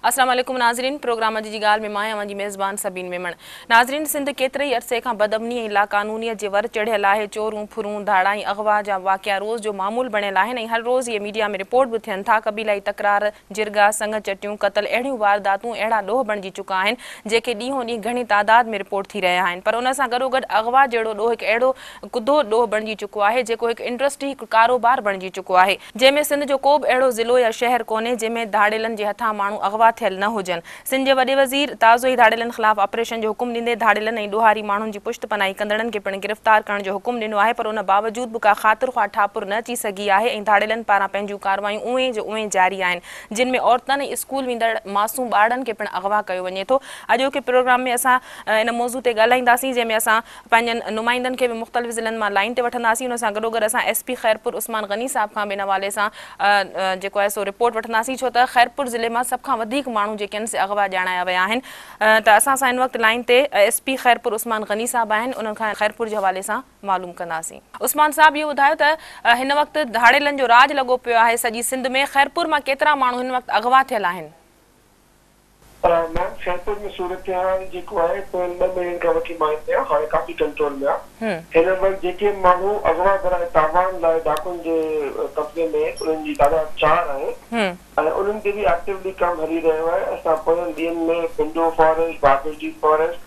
السلام عليڪم ناظرين پروگرام اڄ جي ڳالهه ۾ مان آهيان اوهان جي ميزبان سبين ميمڻ ناظرين سنڌ ڪيتري ئي عرصي کان بدامني ۽ لاقانونيت جي ور چڙهيل آهي چورون ڦرون ڌاڙا ۽ اغوا جا واقعا روز جو معمول بڻيل آهن ۽ هر روز اهي ميڊيا ۾ رپورٽ به ٿين ٿا قبيلائي تڪرار جرڳا، سڱ چٽيون، قتل اهڙيون وارداتون اهڙا ڏوهه بڻجي چڪا آهن، جيڪي ڏينهون ڏينهن گهڻي تعداد ۾ رپورٽ ٿي رهيا آهن پر ان سان گڏوگڏ اغوا جهڙو ڏوهه هڪ اهڙو ڪڌو ڏوهه بڻجي چڪو آهي، جيڪو هڪ انڊسٽري هڪ ڪاروبار بڻجي چڪو آهي، جنهن ۾ سنڌ جو ڪو به اهڙو ضلعو يا شهر ڪونهي، جنهن ۾ ڌاڙيلن جي هٿان ماڻهو اغوا ٿيل نه هجن. سنڌ جي وڏي وزير تازو ئي ڌاڙيلن خلاف آپريشن جو حڪم ڏيندي ڌاڙيلن ۽ ڏوهاري ماڻهن جي پشت پناهي ڪندڙن کي پڻ گرفتار ڪرڻ جو حڪم ڏنو آهي پر ان باوجود به ڪا خاطر خواه ٺاپر نه اچي سگهي آهي ۽ ڌاڙيلن پاران پنهنجون ڪارروايون اونهين جو اونهين جاري آهن جن ۾ عورتن ۽ اسڪول ويندڙ معصوم ٻارڙن کي پڻ اغوا ڪيو وڃي ٿو. اڄوڪي پروگرام ۾ اسان ان موضوع تي ڳالهائينداسين جنهن ۾ اسان پنهنجن نمائندن کي به مختلف ضلعن مان لائين تي وٺنداسين ان سان گڏوگڏ اسان ايس پي خيرپور عثمان غني صاحب کان به ان حوالي سان جيڪو آهي سو رپورٽ وٺنداسين ڇو ته خيرپور ضلعي مان سڀ کان وڌيڪ ماڻهو جيڪي آهن سي اغوا ڄاڻايا ويا آهن ته اسان سان هن وقت لائين تي ايس پي خيرپور عثمان غني صاحب آهن انهن کان خيرپور جي حوالي سان معلوم ڪنداسين. عثمان صاحب اهو ٻڌايو ته هن وقت ڌاڙيلن جو راڄ لڳو پيو آهي سڄي سنڌ ۾ خيرپور مان ڪيترا ماڻهو هن وقت اغوا ٿيل آهن؟ ميم خيرپور ۾ صورتحال جيڪو آهي پوين ٻه مهينن کان وٺي مائل ۾ آهي هاڻي ڪافي ڪنٽرول ۾ آهي هن وقت جيڪي ماڻهو اغوا براء تاوان لاء ڊاڪن جي قبضي ۾ انهن جي تعداد چار آهي ۽ انهن تي به ايڪٽيولي ڪم هلي رهيو آهي اسان پوين ڏينهن ۾ پنڊو فاريسٽ باگڙجي فاريسٽ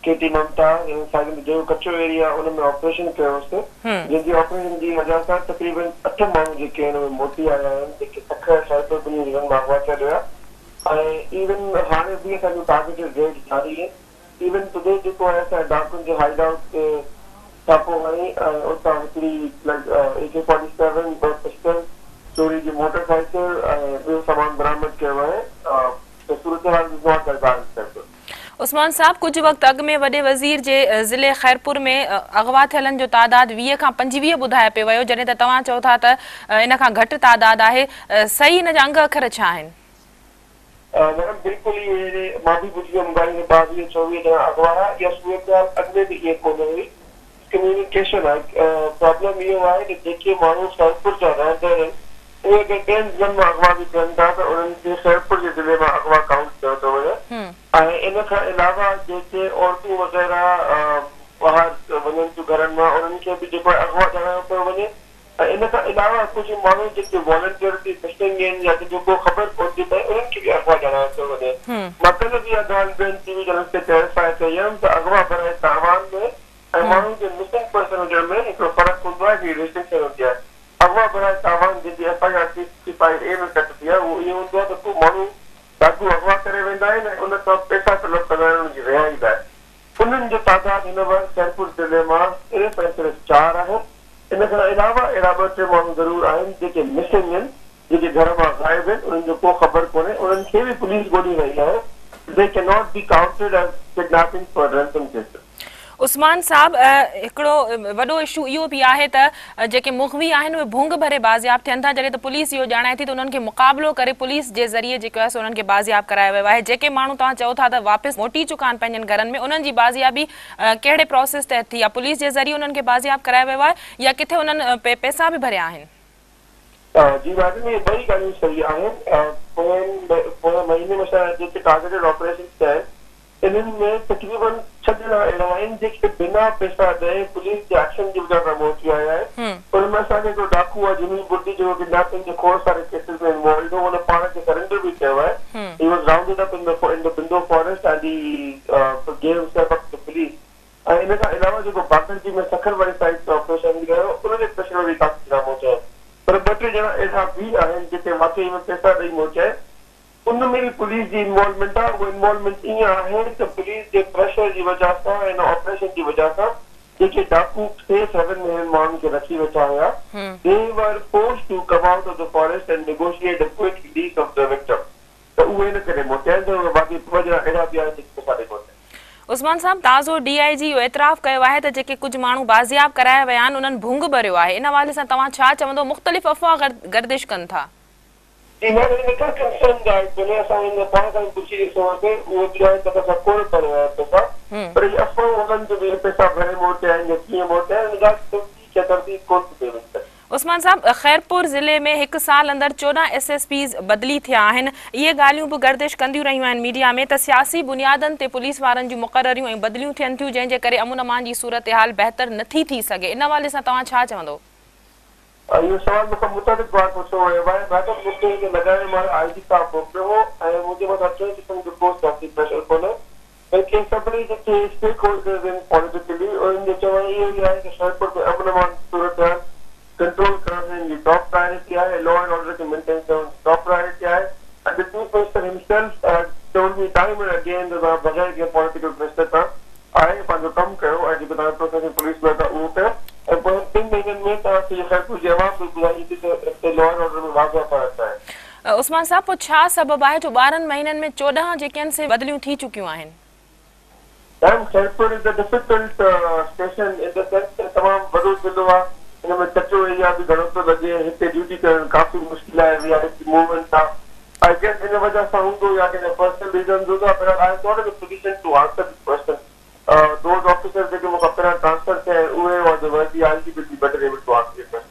ڪيٽي ممتاز ۽ ساڳي ۾ جيڪو ڪچو ايريا ان ۾ آپريشن ڪيوسي جنهن جي آپريشن جي وجه سان تقريبن اٺ ماڻهو جيڪي آهن اهي موٽي آيا آهن جيڪي سکر خيرپور ٻنهي ضلعن مان اغوا ٿيل هيا ۽ ايون هاڻي به اسان جون ٽارگيٽيڊ ريڊ جاري آهن ايون ٽوڊي جيڪو آهي اسان ڊاڪن جي هائيڊ آئوٽ تي ڇاپو هڻي ۽ اتان هڪڙي اي ڪي فورٽي سيون ٻه پسٽل چوري جي موٽر سائيڪل ۽ ٻيو سامان برآمد ڪيو آهي ته صورتحال is not that bad in Khairpur. Usman صاحب ڪجهه وقت اڳ ۾ وڏي وزير جي ضلعي خيرپور ۾ اغوا ٿيلن جو تعداد 20 کان 25 ٻڌايو پيو ويو جڏهن ته توهان چئو ٿا ته ان کان گهٽ تعداد آهي صحيح ان جا انگ اکر ڇا آهن؟ ميڊم بلڪل ئي اهڙي مان به ٻڌي هيم ڳالهه ته 22 24 ڄڻا اغوا هيا اها صورتحال اڳ ۾ به ائين ڪونه هئي ڪميونيڪيشن آهي پرابلم اهو آهي ته جيڪي ماڻهو خيرپور جا رهندڙ آهن اهي اگر ٻين ضلعن مان اغوا به ٿين ٿا ته انهن کي خيرپور جي ضلعي مان اغوا ڪائونٽ ڪيو ٿو وڃي ۽ ان کان علاوه جيڪي عورتون وغيره ٻاهر وڃن ٿيون گهرن مان انهن کي به جيڪو آهي اغوا ڄاڻايو پيو وڃي ۽ ان کان علاوه ڪجهه ماڻهو جيڪي والنٽيئرلي مسنگ آهن يا جن جو ڪو خبر ڪونه ٿي پئي انهن کي به اغوا ڄاڻايو پيو وڃي. مان ڪلهه به اها ڳالهه ٻين ٽي وي چينلز تي ڪليريفائي ڪئي هيم ته اغوا براء تاوان ۾ ۽ ماڻهو جي مسنگ پرسن هجڻ ۾ هڪڙو فرق هوندو آهي هڪڙي ڊسٽنڪشن هوندي آهي. اغوا براء تاوان جنهن جي F I R three sixty five A ۾ ڪٽبي آهي اهو اهو هوندو آهي ته ڪو ماڻهو ڊاڪو اغوا ڪري ويندا آهن ۽ ان کان پئسا طلب ڪندا آهن ان جي رهائي لاء. انهن جو تعداد هن وقت خيرپور ضلعي مان صرف ۽ صرف چار آهن. ان کان علاوه اهڙا ٻه ٽي ماڻهو ضرور آهن جيڪي مسنگ آهن جيڪي گهر مان غائب آهن انهن جو ڪو خبر ڪونهي انهن کي به پوليس ڳولي رهي آهي they can not be counted as kidnapping for ransom cases. Usman صاحب هڪڙو وڏو اشو اهو به آهي ته جيڪي مغوي آهن اهي ڀونگ ڀري بازياب ٿين ٿا جڏهن ته پوليس اهو ڄاڻائي ٿي ته انهن کي مقابلو ڪري پوليس جي ذريعي جيڪو آهي سو انهن کي بازياب ڪرايو ويو آهي جيڪي ماڻهو توهان چئو ٿا ته واپس موٽي چڪا آهن پنهنجن گهرن ۾ انهن جي بازيابي ڪهڙي پراسيس تحت ٿي يا پوليس جي ذريعي انهن کي بازياب ڪرايو ويو آهي يا ڪٿي انهن پئسا به ڀريا آهن؟ جي ميڊم اهي ٻئي ڳالهيون صحيح آهن پوئين پوئين مهيني ۾ اسان جيڪي ٽارگيٽيڊ آپريشنز ٿيا آهن انهن ۾ تقريبن ڇهه ڄڻا اهڙا آهن جيڪي بنا پئسا ڏئي پوليس جي ايڪشن جي وجهه سان موٽي آيا آهن ان ۾ اسان کي هڪڙو ڊاڪو آهي جميل بڙدي جيڪو ڪڊنيپنگ جي کوڙ ساري ڪيسز ۾ انوالوڊ هو ان پاڻ کي سرينڊر به ڪيو آهي he was rounded up in the Bindo forest and he gave himself up to the police ۽ ان کان علاوه جيڪو باگڙجي ۾ سکر واري سائيڊ تي آپريشن ٿي رهيو ان جي پريشر ۾ به ڪافي ڄڻا موٽيا آهن پر ٻه ٽي ڄڻا اهڙا به آهن جيڪي واقعي ۾ پئسا ڏئي موٽيا آهن ان ۾ به پوليس جي انوالومينٽ آهي اها انوالومينٽ ائين آهي ته پوليس جي پريشر جي وجه سان ۽ ان آپريشن جي وجه سان جيڪي ڊاڪو سيف هيون ۾ هنن ماڻهن کي رکي ويٺا هيا they were forced to come out of the forest and negotiate a quick release of the victim. ته اهي ان ڪري موٽيا آهن ته باقي ٻه ڄڻا اهڙا به آهن جيڪي پئسا ڏئي موٽيا آهن. عثمان صاحب تازو ڊي I جي اهو اعتراف ڪيو آهي ته جيڪي ڪجهه ماڻهو بازياب ڪرايا ويا آهن انهن ڀونگ ڀريو آهي ان حوالي سان توهان ڇا چوندو مختلف افواهه گردش ڪن ٿا. جي ميم ان ۾ ڪا ڪنسرن ڳالهه ڪونهي اسان انهن کان پاڻ کان به پڇي ڏسو هو ته اهي ٻڌائين ٿا ته اسان ڪونه ڀريو آهي پئسا پر اهي افواهون هلن ٿيون ته اهي پئسا ڀري موٽيا آهن يا ڪيئن موٽيا آهن ان ڳالهه جي تصديق يا ترديد ڪونه ٿي ڪئي وڃي سگهي. عثمان صاحب، خيرپور ضلعي ۾ هڪ سال اندر 14 ايس ايس پيز بدلي ٿيا آهن، اهي ڳالهيون به گردش ڪنديون رهيون آهن ميڊيا ۾ ته سياسي بنيادن تي پوليس وارن جون مقرريون ۽ بدليون ٿين ٿيون جنهن جي ڪري امن امان جي صورتحال بهتر نٿي ٿي سگهي، ان حوالي سان توهان ڇا چوندو؟ اهو سوال مون کان متعدد بار پڇيو ويو آهي، ميڊم مون کي هتي لڳائڻ مهل آء جي صاحب موڪليو هو ۽ منهنجي مٿان ڪنهن قسم جو ڪو سياسي پريشر ڪونهي، بلڪه سڀني جيڪي اسٽيڪ هولڊرز آهن پوليٽيڪلي انهن جو چوڻ اهو ئي آهي ته خيرپور ۾ امن امان جي صورتحال ڪنٽرول ڪرڻ هنن جي ٽاپ پرائرٽي آهي، لا اينڊ آرڊر کي مينٽين ڪرڻ هنن جي ٽاپ پرائرٽي آهي ۽ the chief minister himself has told me time and again ته توهان بغير ڪنهن پوليٽيڪل پريشر کان آهي پنهنجو ڪم ڪيو ۽ جيڪو توهان کي پروفيشنل پوليس لاء ٿا اهو ڪيو ۽ پوئين ٽن مهينن ۾ توهان کي خيرپور جي عوام به ٻڌائيندي ته هتي لا اينڊ آرڊر ۾ واضح فرق آهي. عثمان صاحب پوء ڇا سبب آهي جو 12 مهينن ۾ 14 جيڪي آهن سي بدليون ٿي چڪيون آهن؟ Ma'am Khairpur is a difficult station in the sense ته تمام وڏو ضلعو آهي ان ۾ ڪچو ايريا به گهڻو ٿو لڳي هتي ڊيوٽي ڪرڻ ڪافي مشڪل آهي وي آء پي موومينٽ آهي I guess ان وجه سان هوندو يا ڪنهن پرسنل ريزنز هوندا بهرحال I am not in a position to answer this question those officers جيڪي مون کان پهريان ٽرانسفر ٿيا آهن اهي اور the worthy I G will be better able to answer your question.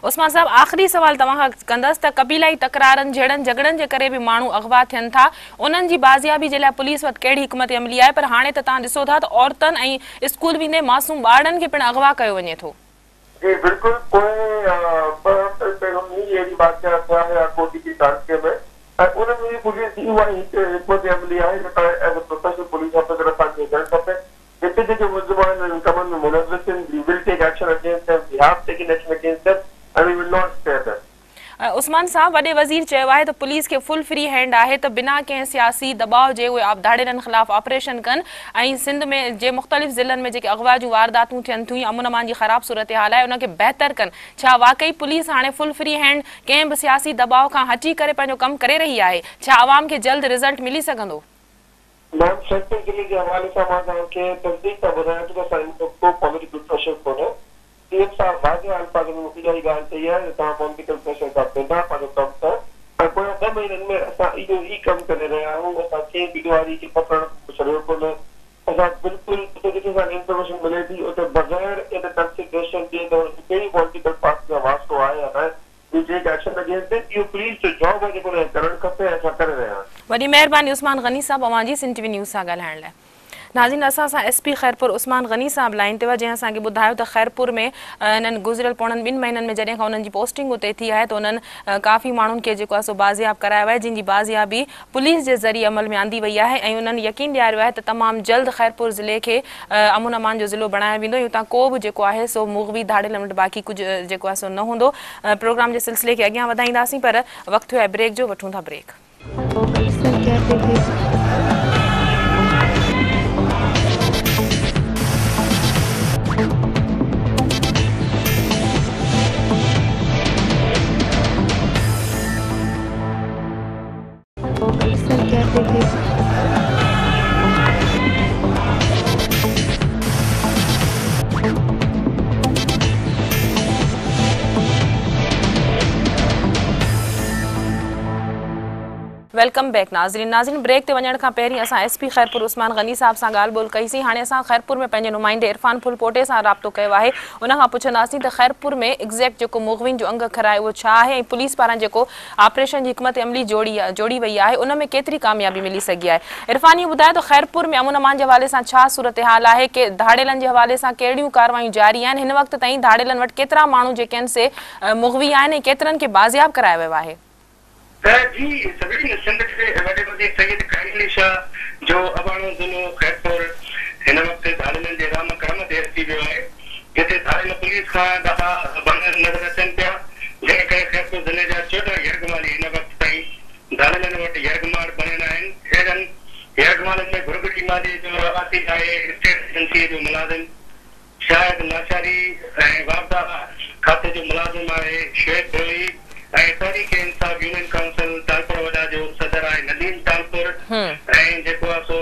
Usman صاحب آخري سوال توهان کان ڪندس ته قبيلائي تڪرارن جهيڙن جهڳڙن جي ڪري به ماڻهو اغوا ٿين ٿا انهن جي بازيابي جي لاء پوليس وٽ ڪهڙي حڪمت عملي آهي پر هاڻي ته توهان ڏسو ٿا ته عورتن ۽ اسڪول ويندي معصوم ٻارڙن کي پڻ اغوا ڪيو وڃي ٿو. جي بلڪل پوئين ٻه هفتن پهريون ئي اهڙي واقعا ٿيا هيا ڪوٽڙي تعلقي ۾ ۽ ان ۾ به پوليس جي اها ئي هڪ حڪمت عملي آهي جيڪا as a professional police officer اسان کي هجڻ کپي جيڪي جيڪي ملزم آهن انهن ڪمن ۾ ملوث آهن we will take action against them we have taken action against them and we will not spare them. Usman صاحب وڏي وزير چيو آهي ته پوليس کي فل فري هينڊ آهي ته بنا ڪنهن سياسي دٻاء جي اهي ڌاڙيلن خلاف آپريشن ڪن ۽ سنڌ ۾ جي مختلف ضلعن ۾ جيڪي اغوا جون وارداتون ٿين ٿيون يا امن امان جي خراب صورتحال آهي ان کي بهتر ڪن ڇا واقعي پوليس هاڻي فل فري هينڊ ڪنهن به سياسي دٻاء کان هٽي ڪري پنهنجو ڪم ڪري رهي آهي ڇا عوام کي جلد رزلٽ ملي سگهندو؟ ميم خيرپور ضلعي جي حوالي سان مان توهان کي تصديق سان ٻڌايان ٿو ته اسان جي مٿان ڪو پوليٽيڪل پريشر ڪونهي. سي ايم صاحب واضح الفاظن ۾ مون کي اها ئي ڳالهه چئي آهي ته توهان پوليٽيڪل پريشر کان بنا پنهنجو ڪم ڪيو ۽ پويان ٻه مهينن ۾ اسان اهو ئي ڪم ڪري رهيا آهيون اسان ڪنهن به ڏوهاري کي پڪڙڻ کان ڇڏيو ڪونهي اسان بلڪل جتي جتي اسان کي انفارميشن ملي ٿي اتي بغير ان ڪنسڊريشن جي ته ان کي ڪهڙي پوليٽيڪل پارٽي سان واسطو آهي يا ناهي we take action against them اهو پوليس جو جاب آهي جيڪو ان کي ڪرڻ کپي ۽ اسان ڪري رهيا آهيون. وڏي مهرباني عثمان غني صاحب اوهان جي سنڌ ٽي وي نيوز سان ڳالهائڻ لاء. ناظرين اسان سان ايس پي خيرپور عثمان غني صاحب لائين تي هئا جنهن اسان کي ٻڌايو ته خيرپور ۾ انهن گذريل پوڻن ٻن مهينن ۾ جڏهن کان انهن جي پوسٽنگ اتي ٿي آهي ته انهن ڪافي ماڻهن کي جيڪو آهي سو بازياب ڪرايو آهي جن جي بازيابي پوليس جي ذريعي عمل ۾ آندي وئي آهي ۽ انهن يقين ڏياريو آهي ته تمام جلد خيرپور ضلعي کي امن امان جو ضلعو بڻايو ويندو ۽ اتان ڪو به جيڪو آهي سو مغوي ڌاڙيلن وٽ باقي ڪجهه جيڪو آهي سو نه هوندو. پروگرام جي سلسلي کي اڳيان وڌائينداسين پر وقت ٿيو آهي بريڪ جو وٺون ٿا بريڪ. Welcome back ناظرين ناظرين بريڪ تي وڃڻ کان پهرين اسان ايس پي خيرپور عثمان غني صاحب سان ڳالهه ٻولهه ڪئي سين هاڻي اسان خيرپور ۾ پنهنجي نمائندي عرفان ڦلپوٽي سان رابطو ڪيو آهي ان کان پڇنداسين ته خيرپور ۾ ايگزيڪٽ جيڪو مغوين جو انگ اکر آهي اهو ڇا آهي ۽ پوليس پاران جيڪو آپريشن جي حڪمت عملي جوڙي وئي آهي ان ۾ ڪيتري ڪاميابي ملي سگهي آهي. عرفان اهو ٻڌايو ته خيرپور ۾ امن امان جي حوالي سان ڇا صورتحال آهي، ڪي ڌاڙيلن جي حوالي سان ڪهڙيون ڪارروايون جاري آهن، هن وقت تائين ڌاڙيلن وٽ ڪيترا ماڻهو جيڪي آهن سي مغوي آهن ۽ ڪيترن کي بازياب ڪرايو ويو آهي. جي سبين سنڌ جي وڏي وزير سيد قائم علي شاهه جو اباڻو ضلعو خيرپور هن وقت ڌاڙيلن جي رحم ڪرم تي اچي ويو آهي. جتي ڌاڙيل پوليس کان ڏاڍا بڻيل نظر اچن پيا، جنهن ڪري خيرپور ضلعي جا 14 يرغمالي هن وقت تائين ڌاڙيلن وٽ يرغمال بڻيل آهن. اهڙن يرغمالن ۾ گهرگهڙي ماضيء جو رهواسي آهي، اسٽيٽ ايجنسيء جو ملازم شاهد لاشاري ۽ واپڊا کاتي جو ملازم آهي شعيب بروهي ۽ تحريڪ انصاف يونين ڪائونسل ٽالپر وڏا جو صدر آهي نديم ٽالپر ۽ جيڪو آهي سو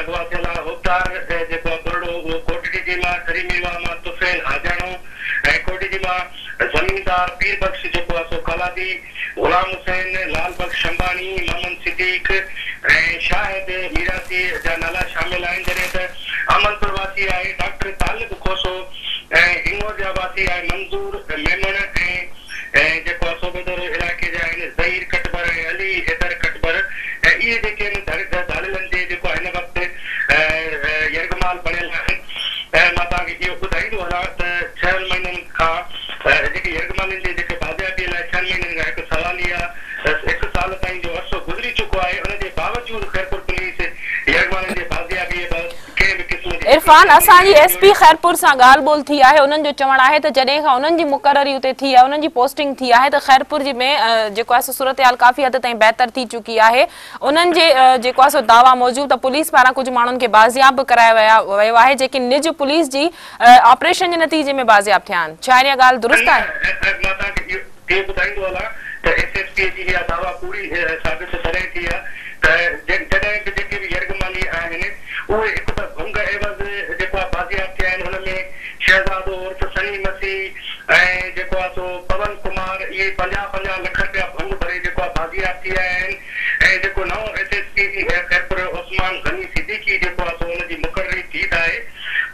اغوا ٿيل آ هوتار جيڪو آ ٻرڙو اهو ڪوٽڏيجي مان ٺري ميرواهه مان طفيل حاجاڻو ۽ ڪوٽڏيجي مان زميندار پير بخش جيڪو آ سو ڪالادي غلام حسين لال بخش شنباڻي محمد صديق ۽ شاهد ميراثي جا نالا شامل آهن جڏهن ته احمدپور واسي آهي ڊاڪٽر طالب کوسو ۽ هنڱورجا واسي آهي منظور ميمڻ. چڪو آهي ان جي باوجود خيرپور پوليس يرغمالين جي بازيابي بابت ڪنهن به قسم جي عرفان اسان جي ايس پي خيرپور سان ڳالهه ٻولهه ٿي آهي انهن جو چوڻ آهي ته جڏهن کان انهن جي مقرري اتي ٿي آهي انهن جي پوسٽنگ ٿي آهي ته خيرپور جي ۾ جيڪو آهي سو صورتحال ڪافي حد تائين بهتر ٿي چڪي آهي انهن جي جيڪو آهي سو دعويٰ موجب ته پوليس پاران ڪجهه ماڻهن کي بازياب به ڪرايو ويو آهي جيڪي نج پوليس جي آپريشن جي نتيجي ۾ بازياب ٿيا آهن ڇا اها ڳالهه درست آهي؟ نه مان توهان کي اهو ٻڌائيندو هلان ته ايس ايس پي جي اها دعويٰ ڪوڙي ثابت تڏهن ٿي آهي ته جڏهن به جيڪي به يرغمالي آهن اهي هڪ ته ڀنگ عيوض جيڪو آهي بازياب ٿيا آهن ان ۾ شهزادو عرف سني مسيح ۽ جيڪو آهي سو پون ڪمار اهي پنجاهه پنجاهه لک رپيا ڀنگ ڀري جيڪو آهي بازياب ٿي آيا آهن ۽ جيڪو نئون S S P Khairpur Usman Ghani Siddiqui جيڪو آهي سو ان جي مقرري ٿي ته آهي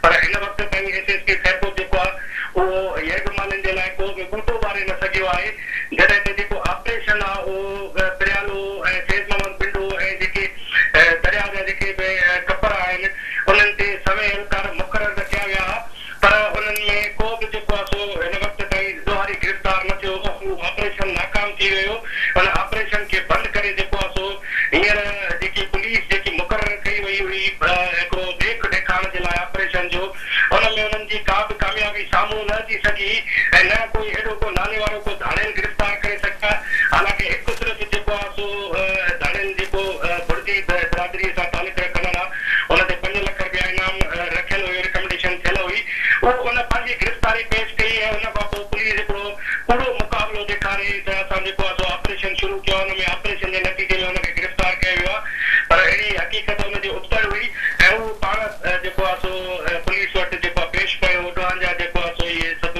پر هن وقت تائين ايس ايس پي خيرپور جيڪو آهي اهو يرغمالين جي لاء ڪو به ٻوٽو ٻاري نه سگهيو آهي جڏهن ته جيڪو آپريشن آهي اهو پريالو ۽ فيض محمد ٻنڊو ۽ جيڪي درياء جا جيڪي به ڪپر آهن انهن تي سوين اهلڪار مقرر رکيا ويا ها پر انهن ۾ ڪو به جيڪو آهي سو هن وقت تائين ڏوهاري گرفتار نه ٿيو اهو آپريشن ناڪام ٿي ويو ان آپريشن کي بند ڪري جيڪو آهي سو هينئر جيڪي پوليس جيڪي مقرر ڪئي وئي هئي هڪڙو ڏيک ڏيکارڻ جي لاء آپريشن جو ان ۾ انهن جي ڪا به ڪاميابي سامهون نه اچي سگهي ۽ نه ڪوئي اهڙو ڪو نالي وارو ڪو ڌاڙيل گرفتار ڪري سگهيا حالانڪه هڪ صرف جيڪو آهي سو ڌاڙيل جيڪو بڙدي برادري سان تعلق رکندڙ آهي ان تي پنج لک رپيا انعام رکيل هيو رڪمنڊيشن ٿيل هئي اهو ان پنهنجي گرفتاري پيش ڪئي ۽ ان کان پوء پوليس هڪڙو ڪوڙو مقابلو ڏيکاري ته اسان جيڪو آهي سو آپريشن شروع ڪيو آهي ان ۾ آپريشن جي نتيجي ۾ ان کي گرفتار ڪيو ويو آهي پر اهڙي حقيقت ان جي ابتڙ هئي ۽ اهو پاڻ جيڪو آهي سو پوليس وٽ جيڪو آهي پيش پيو ڏوهن جا جيڪو آهي سو اهي سڀ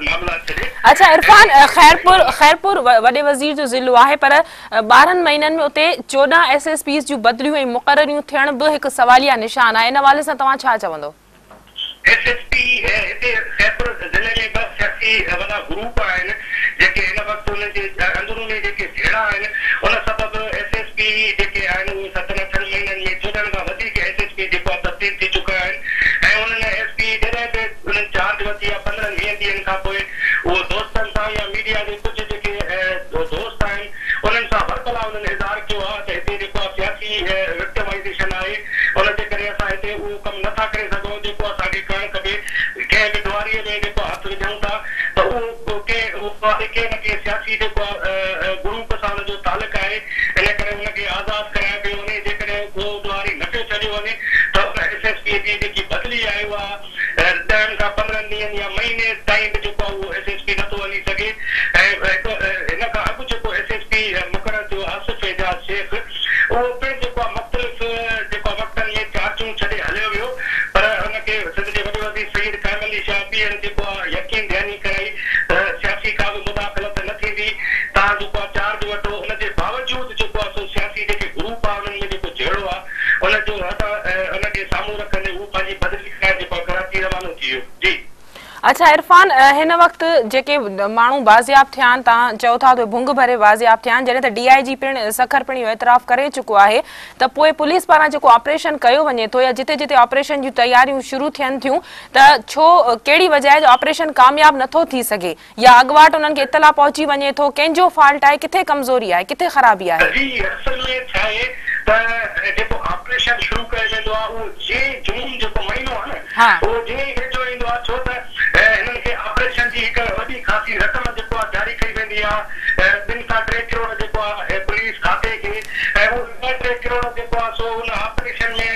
معاملا ڇڏي اڇا عرفان خيرپور خيرپور وڏي وزير جو ضلعو آهي پر 12 مهينن ۾ اتي 14 ايس ايس پيز جون بدليون ۽ مقرريون ٿيڻ به هڪ سواليه نشان آهي ان حوالي سان توهان ڇا چوندو؟ ايس ايس پي هتي خيرپور ضلعي ۾ ٻه سياسي وڏا گروپ آهن جيڪي هن وقت انهن جي اندروني جيڪي جهيڙا آهن ان سبب ايس ايس پي جيڪي آهن اهي ستن اٺن مهينن ۾ 14 کان وڌيڪ ايس ايس پي جيڪو آهي تبديل ٿي چڪا آهن ۽ انهن ايس پي جڏهن به انهن چارج ورتي آهي 15 20 ڏينهن کان پوء اهو دوستن سان يا ميڊيا جي ڪجهه جيڪي دوست آهن انهن سان وربلا انهن اظهار ڪيو آهي ته هتي جيڪو آهي سياسي وڪٽمائيزيشن آهي ان جي ڪري اسان هتي اهو ڪم نه ٿا ڪري سگهون جيڪو اسان کي ڪرڻ کپي ڪنهن به ڏوهاري ۾ جيڪو هٿ وجهون ٿا ته اهو ڪنهن ڪنهن نه ڪنهن سياسي جيڪو آهي گروپ سان ان جو تعلق آهي ان ڪري ان کي آزاد ڪرايو پيو وڃي جيڪڏهن اهو ڏوهاري نه پيو ڇڏيو وڃي ته ان ايس ايس پي جي جيڪي بدلي آهي اها ڏهن کان 15 ڏينهن يا مهيني تائين به جيڪو آهي اهو ايس ايس پي نٿو هلي سگهي ۽ هڪ هن کان اڳ جيڪو ايس ايس پي مقرر ٿيو آصف اعجاز شيخ اهو پڻ جيڪو آهي مختلف جيڪو آهي وقتن ۾ چارجون ڇڏي هليو ويو پر ان کي سنڌ جي وڏي وزير سيد قائم علي شاهه ٻيهر جيڪو آهي يقين دهاني ڪرائي ته سياسي ڪا به مداخلت نه ٿيندي توهان جيڪو آهي چارج وٺو ان جي باوجود جيڪو آهي سو سياسي جيڪي گروپ آهي انهن ۾ جيڪو جهيڙو آهي ان جو ان کي سامهون رکندي هو پنهنجي بدلي ڪرائي جيڪو آهي ڪراچي روانو ٿي ويو. جي. اڇا عرفان هن وقت جيڪي ماڻهو بازياب ٿيا آهن توهان چئو ٿا ته ڀنگ ڀري بازياب ٿيا آهن جڏهن ته ڊي I جي پڻ سکر پڻ اهو اعتراف ڪري چڪو آهي ته پوء پوليس پاران جيڪو آپريشن ڪيو وڃي ٿو يا جتي جتي آپريشن جون تياريون شروع ٿين ٿيون ته ڇو ڪهڙي وجه آهي جو آپريشن ڪامياب نٿو ٿي سگهي يا اڳواٽ انهن کي اطلاع پهچي وڃي ٿو، ڪنهن جو فالٽ آهي، ڪٿي ڪمزوري آهي، ڪٿي خرابي آهي؟ جي اصل ۾ ڇا آهي ته جيڪو آپريشن شروع ڪيو ويندو آهي اهو جيئن ئي جون جيڪو مهينو آهي نه اهو جيئن ئي ويجهو ايندو آهي ڇو ته هنن کي آپريشن جي هڪ وڏي خاصي رقم جيڪو آهي جاري ڪئي ويندي آهي 2 کان 3 ڪروڙ جيڪو آهي پوليس کاتي کي ۽ اهو 2 3 ڪروڙ جيڪو آهي سو ان آپريشن ۾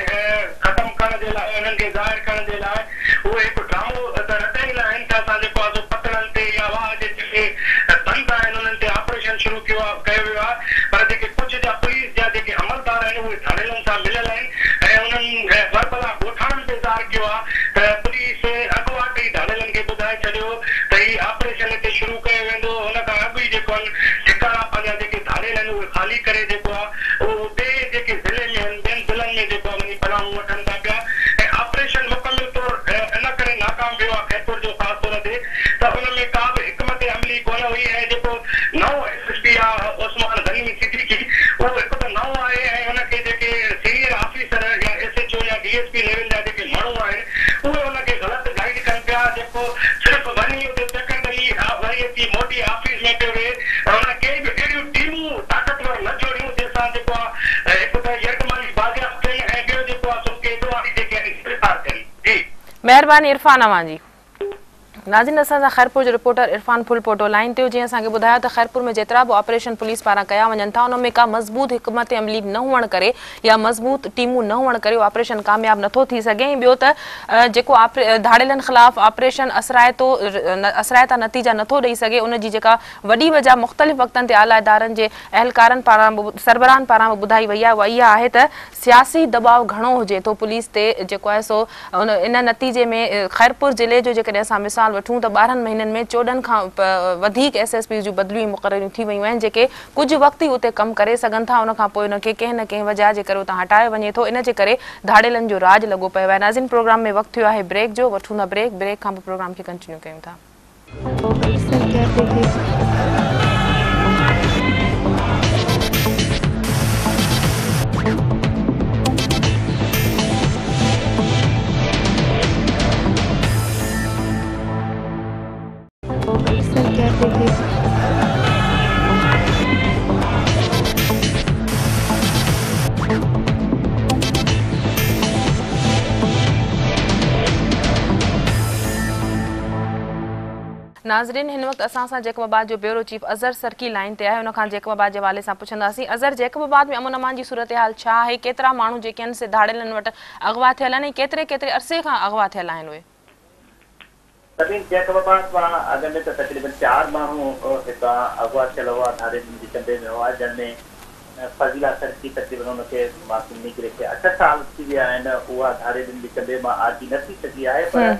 ختم ڪرڻ جي لاء انهن کي ظاهر ڪرڻ جي لاء اهي هڪ ڊرامو ته رچائيندا آهن ته اسان جيڪو آهي سو پتڻن تي يا واهه جي جيڪي بند آهن انهن تي آپريشن شروع ڪيو آهي ڪيو ويو آهي پر جيڪي ڪجهه جا پوليس جا جيڪي عملدار آهن اهي ڌاڙيلن سان مليل آهن ۽ انهن وربلا ڳوٺاڻن به اظهار ڪيو آهي ته پوليس اڳواٽ ئي ڌاڙيلن کي ٻڌائي ڇڏيو ته هي آپريشن هتي شروع ڪيو ويندو ان کان اڳ ئي جيڪو آهن ٺڪاڻا پنهنجا جيڪي ڌاڙيل آهن اهي خالي ڪري جيڪو آهي اهو ٻئي جيڪي ضلعي ۾ آهن ٻين ضلعن ۾ جيڪو آهي وڃي پناهون وٺن ٿا پيا ۽ آپريشن مڪمل طور ان ڪري ناڪام ويو آهي خيرپور جو خاص طور تي ته ان ۾ ڪا به حڪمت عملي ڪونه هئي ۽ جيڪو نئون ايس ايس پي آهي عثمان غني صديقي اهو هڪ ته نئون آهي ۽ ان کي جيڪي سينيئر آفيسر يا ايس ايڇ او يا ڊي ايس پي ليول جا جيڪي ماڻهو آهن اهي ان کي غلط گائيڊ ڪن پيا جيڪو صرف وڃي اتي چڪر ڏئي وري اچي موٽي آفيس ۾ پيو ويهي ۽ ان ڪي به اهڙيون ٽيمون طاقتور نه جوڙيون جنهن سان جيڪو آهي مهرباني عرفان اوهان جي. ناظرين اسان سان خيرپور جو رپورٽر عرفان ڦلپوٽو لائين تي هو جنهن اسان کي ٻڌايو ته خيرپور ۾ جيترا به آپريشن پوليس پاران ڪيا وڃن ٿا ان ۾ ڪا مضبوط حڪمت عملي نه هئڻ ڪري يا مضبوط ٽيمون نه هئڻ ڪري اهو آپريشن ڪامياب نٿو ٿي سگهي ۽ ٻيو ته جيڪو ڌاڙيلن خلاف آپريشن اثرائتو اثرائتا نتيجا نٿو ڏئي سگهي ان جي جيڪا وڏي وجه مختلف وقتن تي اعليٰ ادارن جي اهلڪارن پاران به سربراهن پاران به ٻڌائي وئي آهي اها اها آهي ته سياسي دٻاء گهڻو هجي ٿو پوليس تي جيڪو آهي سو ان نتيجي ۾ خيرپور ضلعي جو جيڪڏهن اسان مثال وٺون ته 12 مهينن ۾ 14 کان وڌيڪ ايس ايس پيز جون بدليون ۽ مقرريون ٿي ويون آهن جيڪي ڪجهه وقت ئي اتي ڪم ڪري سگهن ٿا ان کان پوء انهن کي ڪنهن نه ڪنهن وجهه جي ڪري اتان هٽايو وڃي ٿو ان جي ڪري ڌاڙيلن جو راڄ لڳو پيو آهي. ناظرين پروگرام ۾ وقت ٿيو آهي بريڪ جو وٺون ٿا بريڪ بريڪ کان پوء پروگرام کي ڪنٽينيو ڪيون ٿا. ناظرين هن وقت اسان سان جيڪب آباد جو bureau chief Azhar Sarki line تي آهي ان کان جيڪب آباد جي حوالي سان پڇنداسين اظهر جيڪب آباد ۾ امن امان جي صورتحال ڇا آهي ڪيترا ماڻهو جيڪي آهن سي ڌاڙيلن وٽ اغوا ٿيل آهن ۽ ڪيتري ڪيتري عرصي کان اغوا ٿيل آهن اهي. سبين جيڪب آباد مان اڳ ۾ ته تقريبن 4 ماڻهو هتان اغوا ٿيل هئا ڌاڙيلن جي چنبي ۾ هئا جن ۾ فضيلا سرڪي تقريبن ان کي معصوم نينگري کي 8 سال ٿي ويا آهن اها ڌاڙيلن جي چنبي مان آجي نه ٿي سگهي آهي پر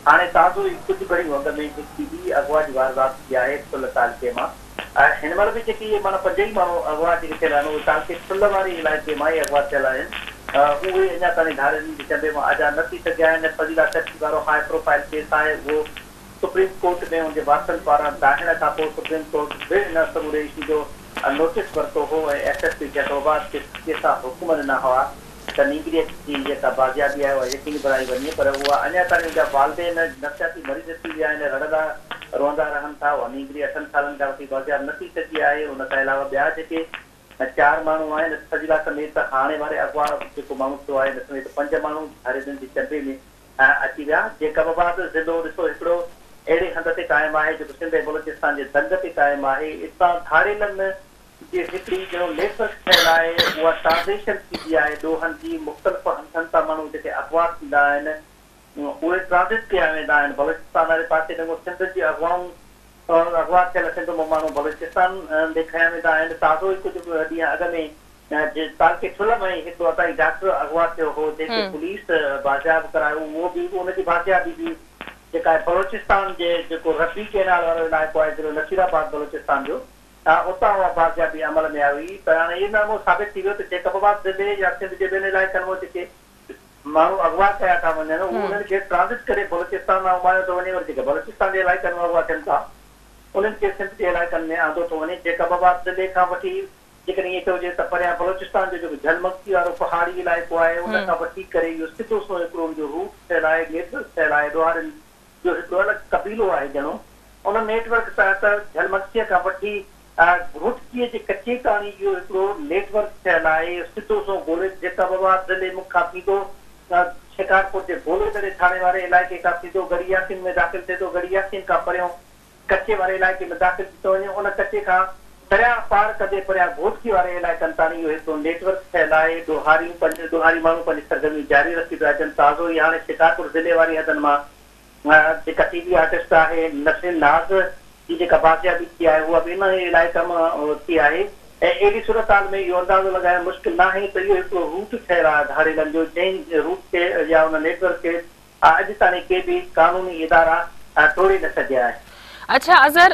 هاڻي تازو ئي ڪجهه گهڙيون اڳ ۾ هڪ ٻي اغوا جي واردات ٿي آهي ٺل تعلقي مان ۽ هن مهل به جيڪي اهي معنيٰ 5 ئي ماڻهو اغوا جيڪي ٿيل آهن اهي تعلقي ٺل واري علائقي مان ئي اغوا ٿيل آهن اهي اڃا تائين ڌاڙيلن جي چنبي مان آجا نه ٿي سگهيا آهن فضيلا سرڪي وارو هاء پروفائيل ڪيس آهي اهو سپريم ڪورٽ ۾ ان جي وارثن پاران دانهڻ کان پوء سپريم ڪورٽ به ان سموري اشو جو نوٽيس ورتو هو ۽ ايس ايس پي جيڪب آباد کي سختيء سان حڪم ڏنا هئا ته نينگريء جي جيڪا بازيابي آهي اها يقيني بڻائي وڃي پر اها اڃا تائين ان جا والدين نفسياتي مريض ٿي ويا آهن رڙندا روئندا رهن ٿا اها نينگري 8 سالن کان وٺي بازياب نه ٿي سگهي آهي ان کان علاوه ٻيا جيڪي 4 ماڻهو آهن فضيلا سميت هاڻي واري اغوا جيڪو ماڻهو ٿيو آهي ان سميت 5 ماڻهو ڌاڙيلن جي چنبي ۾ اچي ويا. جيڪب آباد ضلعو ڏسو هڪڙو اهڙي هنڌ تي قائم آهي جيڪو سنڌ ۽ بلوچستان جي دنگ تي قائم آهي. اتان ڌاڙيلن جي هڪڙي ڄڻو نيٽ ورڪ ٺهيل آهي اها ٽرانزيشن ٿيندي آهي ڏوهن جي مختلف هنڌن تان ماڻهو جيڪي اغوا ٿيندا آهن اهي ٽرانزٽ ڪيا ويندا آهن بلوچستان واري پاسي ڏنگو سنڌ جي اغوائون اغوا ٿيل سنڌ مان ماڻهو بلوچستان ڏي کنيا ويندا آهن تازو ئي ڪجهه ڏينهن اڳ ۾ تعلقي ٺل ۾ ئي هڪڙو عطائي ڊاڪٽر اغوا ٿيو هو جنهن کي پوليس بازياب ڪرايو اهو به ان جي بازيابي به جيڪا آهي بلوچستان جي جيڪو ربي ڪينال وارو علائقو آهي ضلعو نصير آباد بلوچستان جو اتان اها بازيابي عمل ۾ آئي هئي ته هاڻي اهو معاملو ثابت ٿي ويو ته جيڪب آباد ضلعي يا سنڌ جي ٻين علائقن مان جيڪي ماڻهو اغوا ڪيا ٿا وڃن اهي انهن کي ٽرانزٽ ڪري بلوچستان ڏانهن اماڻيو ٿو وڃي وري جيڪي بلوچستان جي علائقن مان اغوا ٿين ٿا انهن کي سنڌ جي علائقن ۾ آندو ٿو وڃي جيڪب آباد ضلعي کان وٺي جيڪڏهن ائين چئجي ته پريان بلوچستان جو جيڪو جهل مگسي وارو پهاڙي علائقو آهي ان کان وٺي ڪري اهو سڌو سنئون هڪڙو ان جو روٽ ٺهيل آهي نيٽ ورڪ ٺهيل آهي ڏوهارين جو هڪڙو الڳ قبيلو آهي ڄڻو ان نيٽ ورڪ تحت جهل مگسيء کان وٺي گهوٽڪيء جي ڪچي تاڻي اهو هڪڙو نيٽ ورڪ ٺهيل آهي اهو سڌو سنئون گولي جيڪب آباد ضلعي مون کان ٿيندو شڪارپور جي گولي دڙي ٿاڻي واري علائقي کان ٿيندو ڳڙهي ياسين ۾ داخل ٿئي ٿو ڳڙهي ياسين کان پريون ڪچي واري علائقي ۾ داخل ٿي ٿو وڃي، ان ڪچي کان درياهه پار ڪندي پريان گهوٽڪي واري علائقن تاڻي اهو هڪڙو نيٽ ورڪ ٺهيل آهي، ڏوهاريون پنهنجي ڏوهاري ماڻهو پنهنجي سرگرميون جاري رکي پيا اچن، تازو ئي هاڻي شڪارپور ضلعي واري حدن مان جيڪا ٽي وي آرٽسٽ آهي نسرين ناز جي جيڪا بازيابي ٿي آهي اها به انهي علائقي مان ٿي آهي ۽ اهڙي صورتحال ۾ اهو اندازو لڳائڻ مشڪل ناهي ته اهو هڪڙو روٽ ٺهيل آهي ڌاڙيلن جو جنهن روٽ کي يا ان نيٽ ورڪ کي اڄ تاڻي ڪي به قانوني ادارا ٽوڙي نه سگهيا آهن. اڇا اظهر،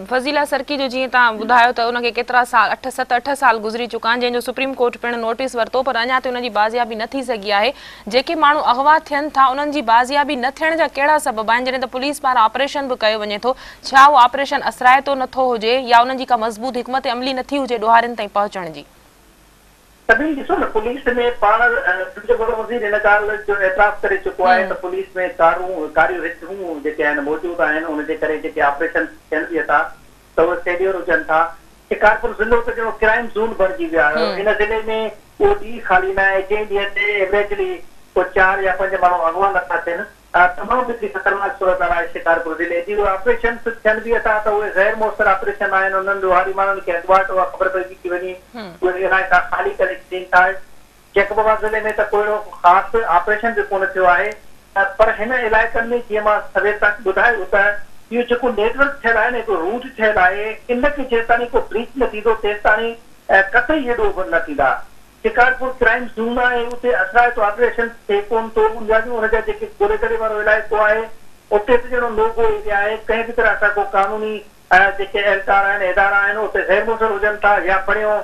فضيلا سرڪي جو جيئن توهان ٻڌايو ته ان کي ڪيترا سال اٺ ست اٺ سال گذري چڪا آهن جنهن جو سپريم ڪورٽ پڻ نوٽيس ورتو پر اڃا تائين ان جي بازيابي نه ٿي سگهي آهي جيڪي ماڻهو اغوا ٿين ٿا انهن جي بازيابي نه ٿيڻ جا ڪهڙا سبب آهن جڏهن ته پوليس پاران آپريشن به ڪيو وڃي ٿو ڇا اهو آپريشن اثرائتو نه ٿو هجي يا انهن جي ڪا مضبوط حڪمت عملي نه ٿي هجي ڏوهارين تائين پهچڻ جي. سڀني ڏسو نه پوليس ۾ پاڻ سنڌ جو وڏو وزير ان ڳالهه جو اعتراف ڪري چڪو آهي ته پوليس ۾ ڪارون ڪاريون رٿون جيڪي آهن موجود آهن ان جي ڪري جيڪي آپريشن ٿين به ٿا ته اهي فيليئر هجن ٿا شڪارپور ضلعو ته ڄڻو ڪرائيم زون بڻجي ويو آهي ان ضلعي ۾ اهو ڏينهن خالي نه آهي جنهن ڏينهن تي ايوريجلي ڪو 4 يا 5 ماڻهو اغوا نه ٿا ٿين. تمام هڪڙي خطرناڪ صورتحال آهي شڪارپور ضلعي جي. اهي آپريشنس ٿين به ٿا ته اهي غير موثر آپريشن آهن. انهن ڏوهاري ماڻهن کي اڳواٽ اها خبر پئجي ٿي وڃي، اهي علائقا خالي ڪري ڇڏين ٿا. جيڪب آباد ضلعي ۾ ته ڪو اهڙو خاص آپريشن به ڪونه ٿيو آهي، پر هن علائقن ۾ جيئن مان سوير توهان کي ٻڌايو ته اهو جيڪو نيٽ ورڪ ٺهيل آهي نه، هڪڙو روٽ ٺهيل آهي، ان کي جيستاڻي ڪو بريچ نه ٿيندو تيستاڻي قطعي اهي ڏوهه بند نه ٿيندا. شڪارپور ڪرائيم زون آهي، اتي اثرائتو آپريشن ٿئي ڪونه ٿو. ان جا ان جا جيڪي گوليدڙي وارو علائقو آهي، اتي ته ڄڻو نو گو ايريا آهي. ڪنهن به طرح سان ڪو قانوني جيڪي اهلڪار آهن، ادارا آهن، اتي غير موثر هجن ٿا يا پڻيو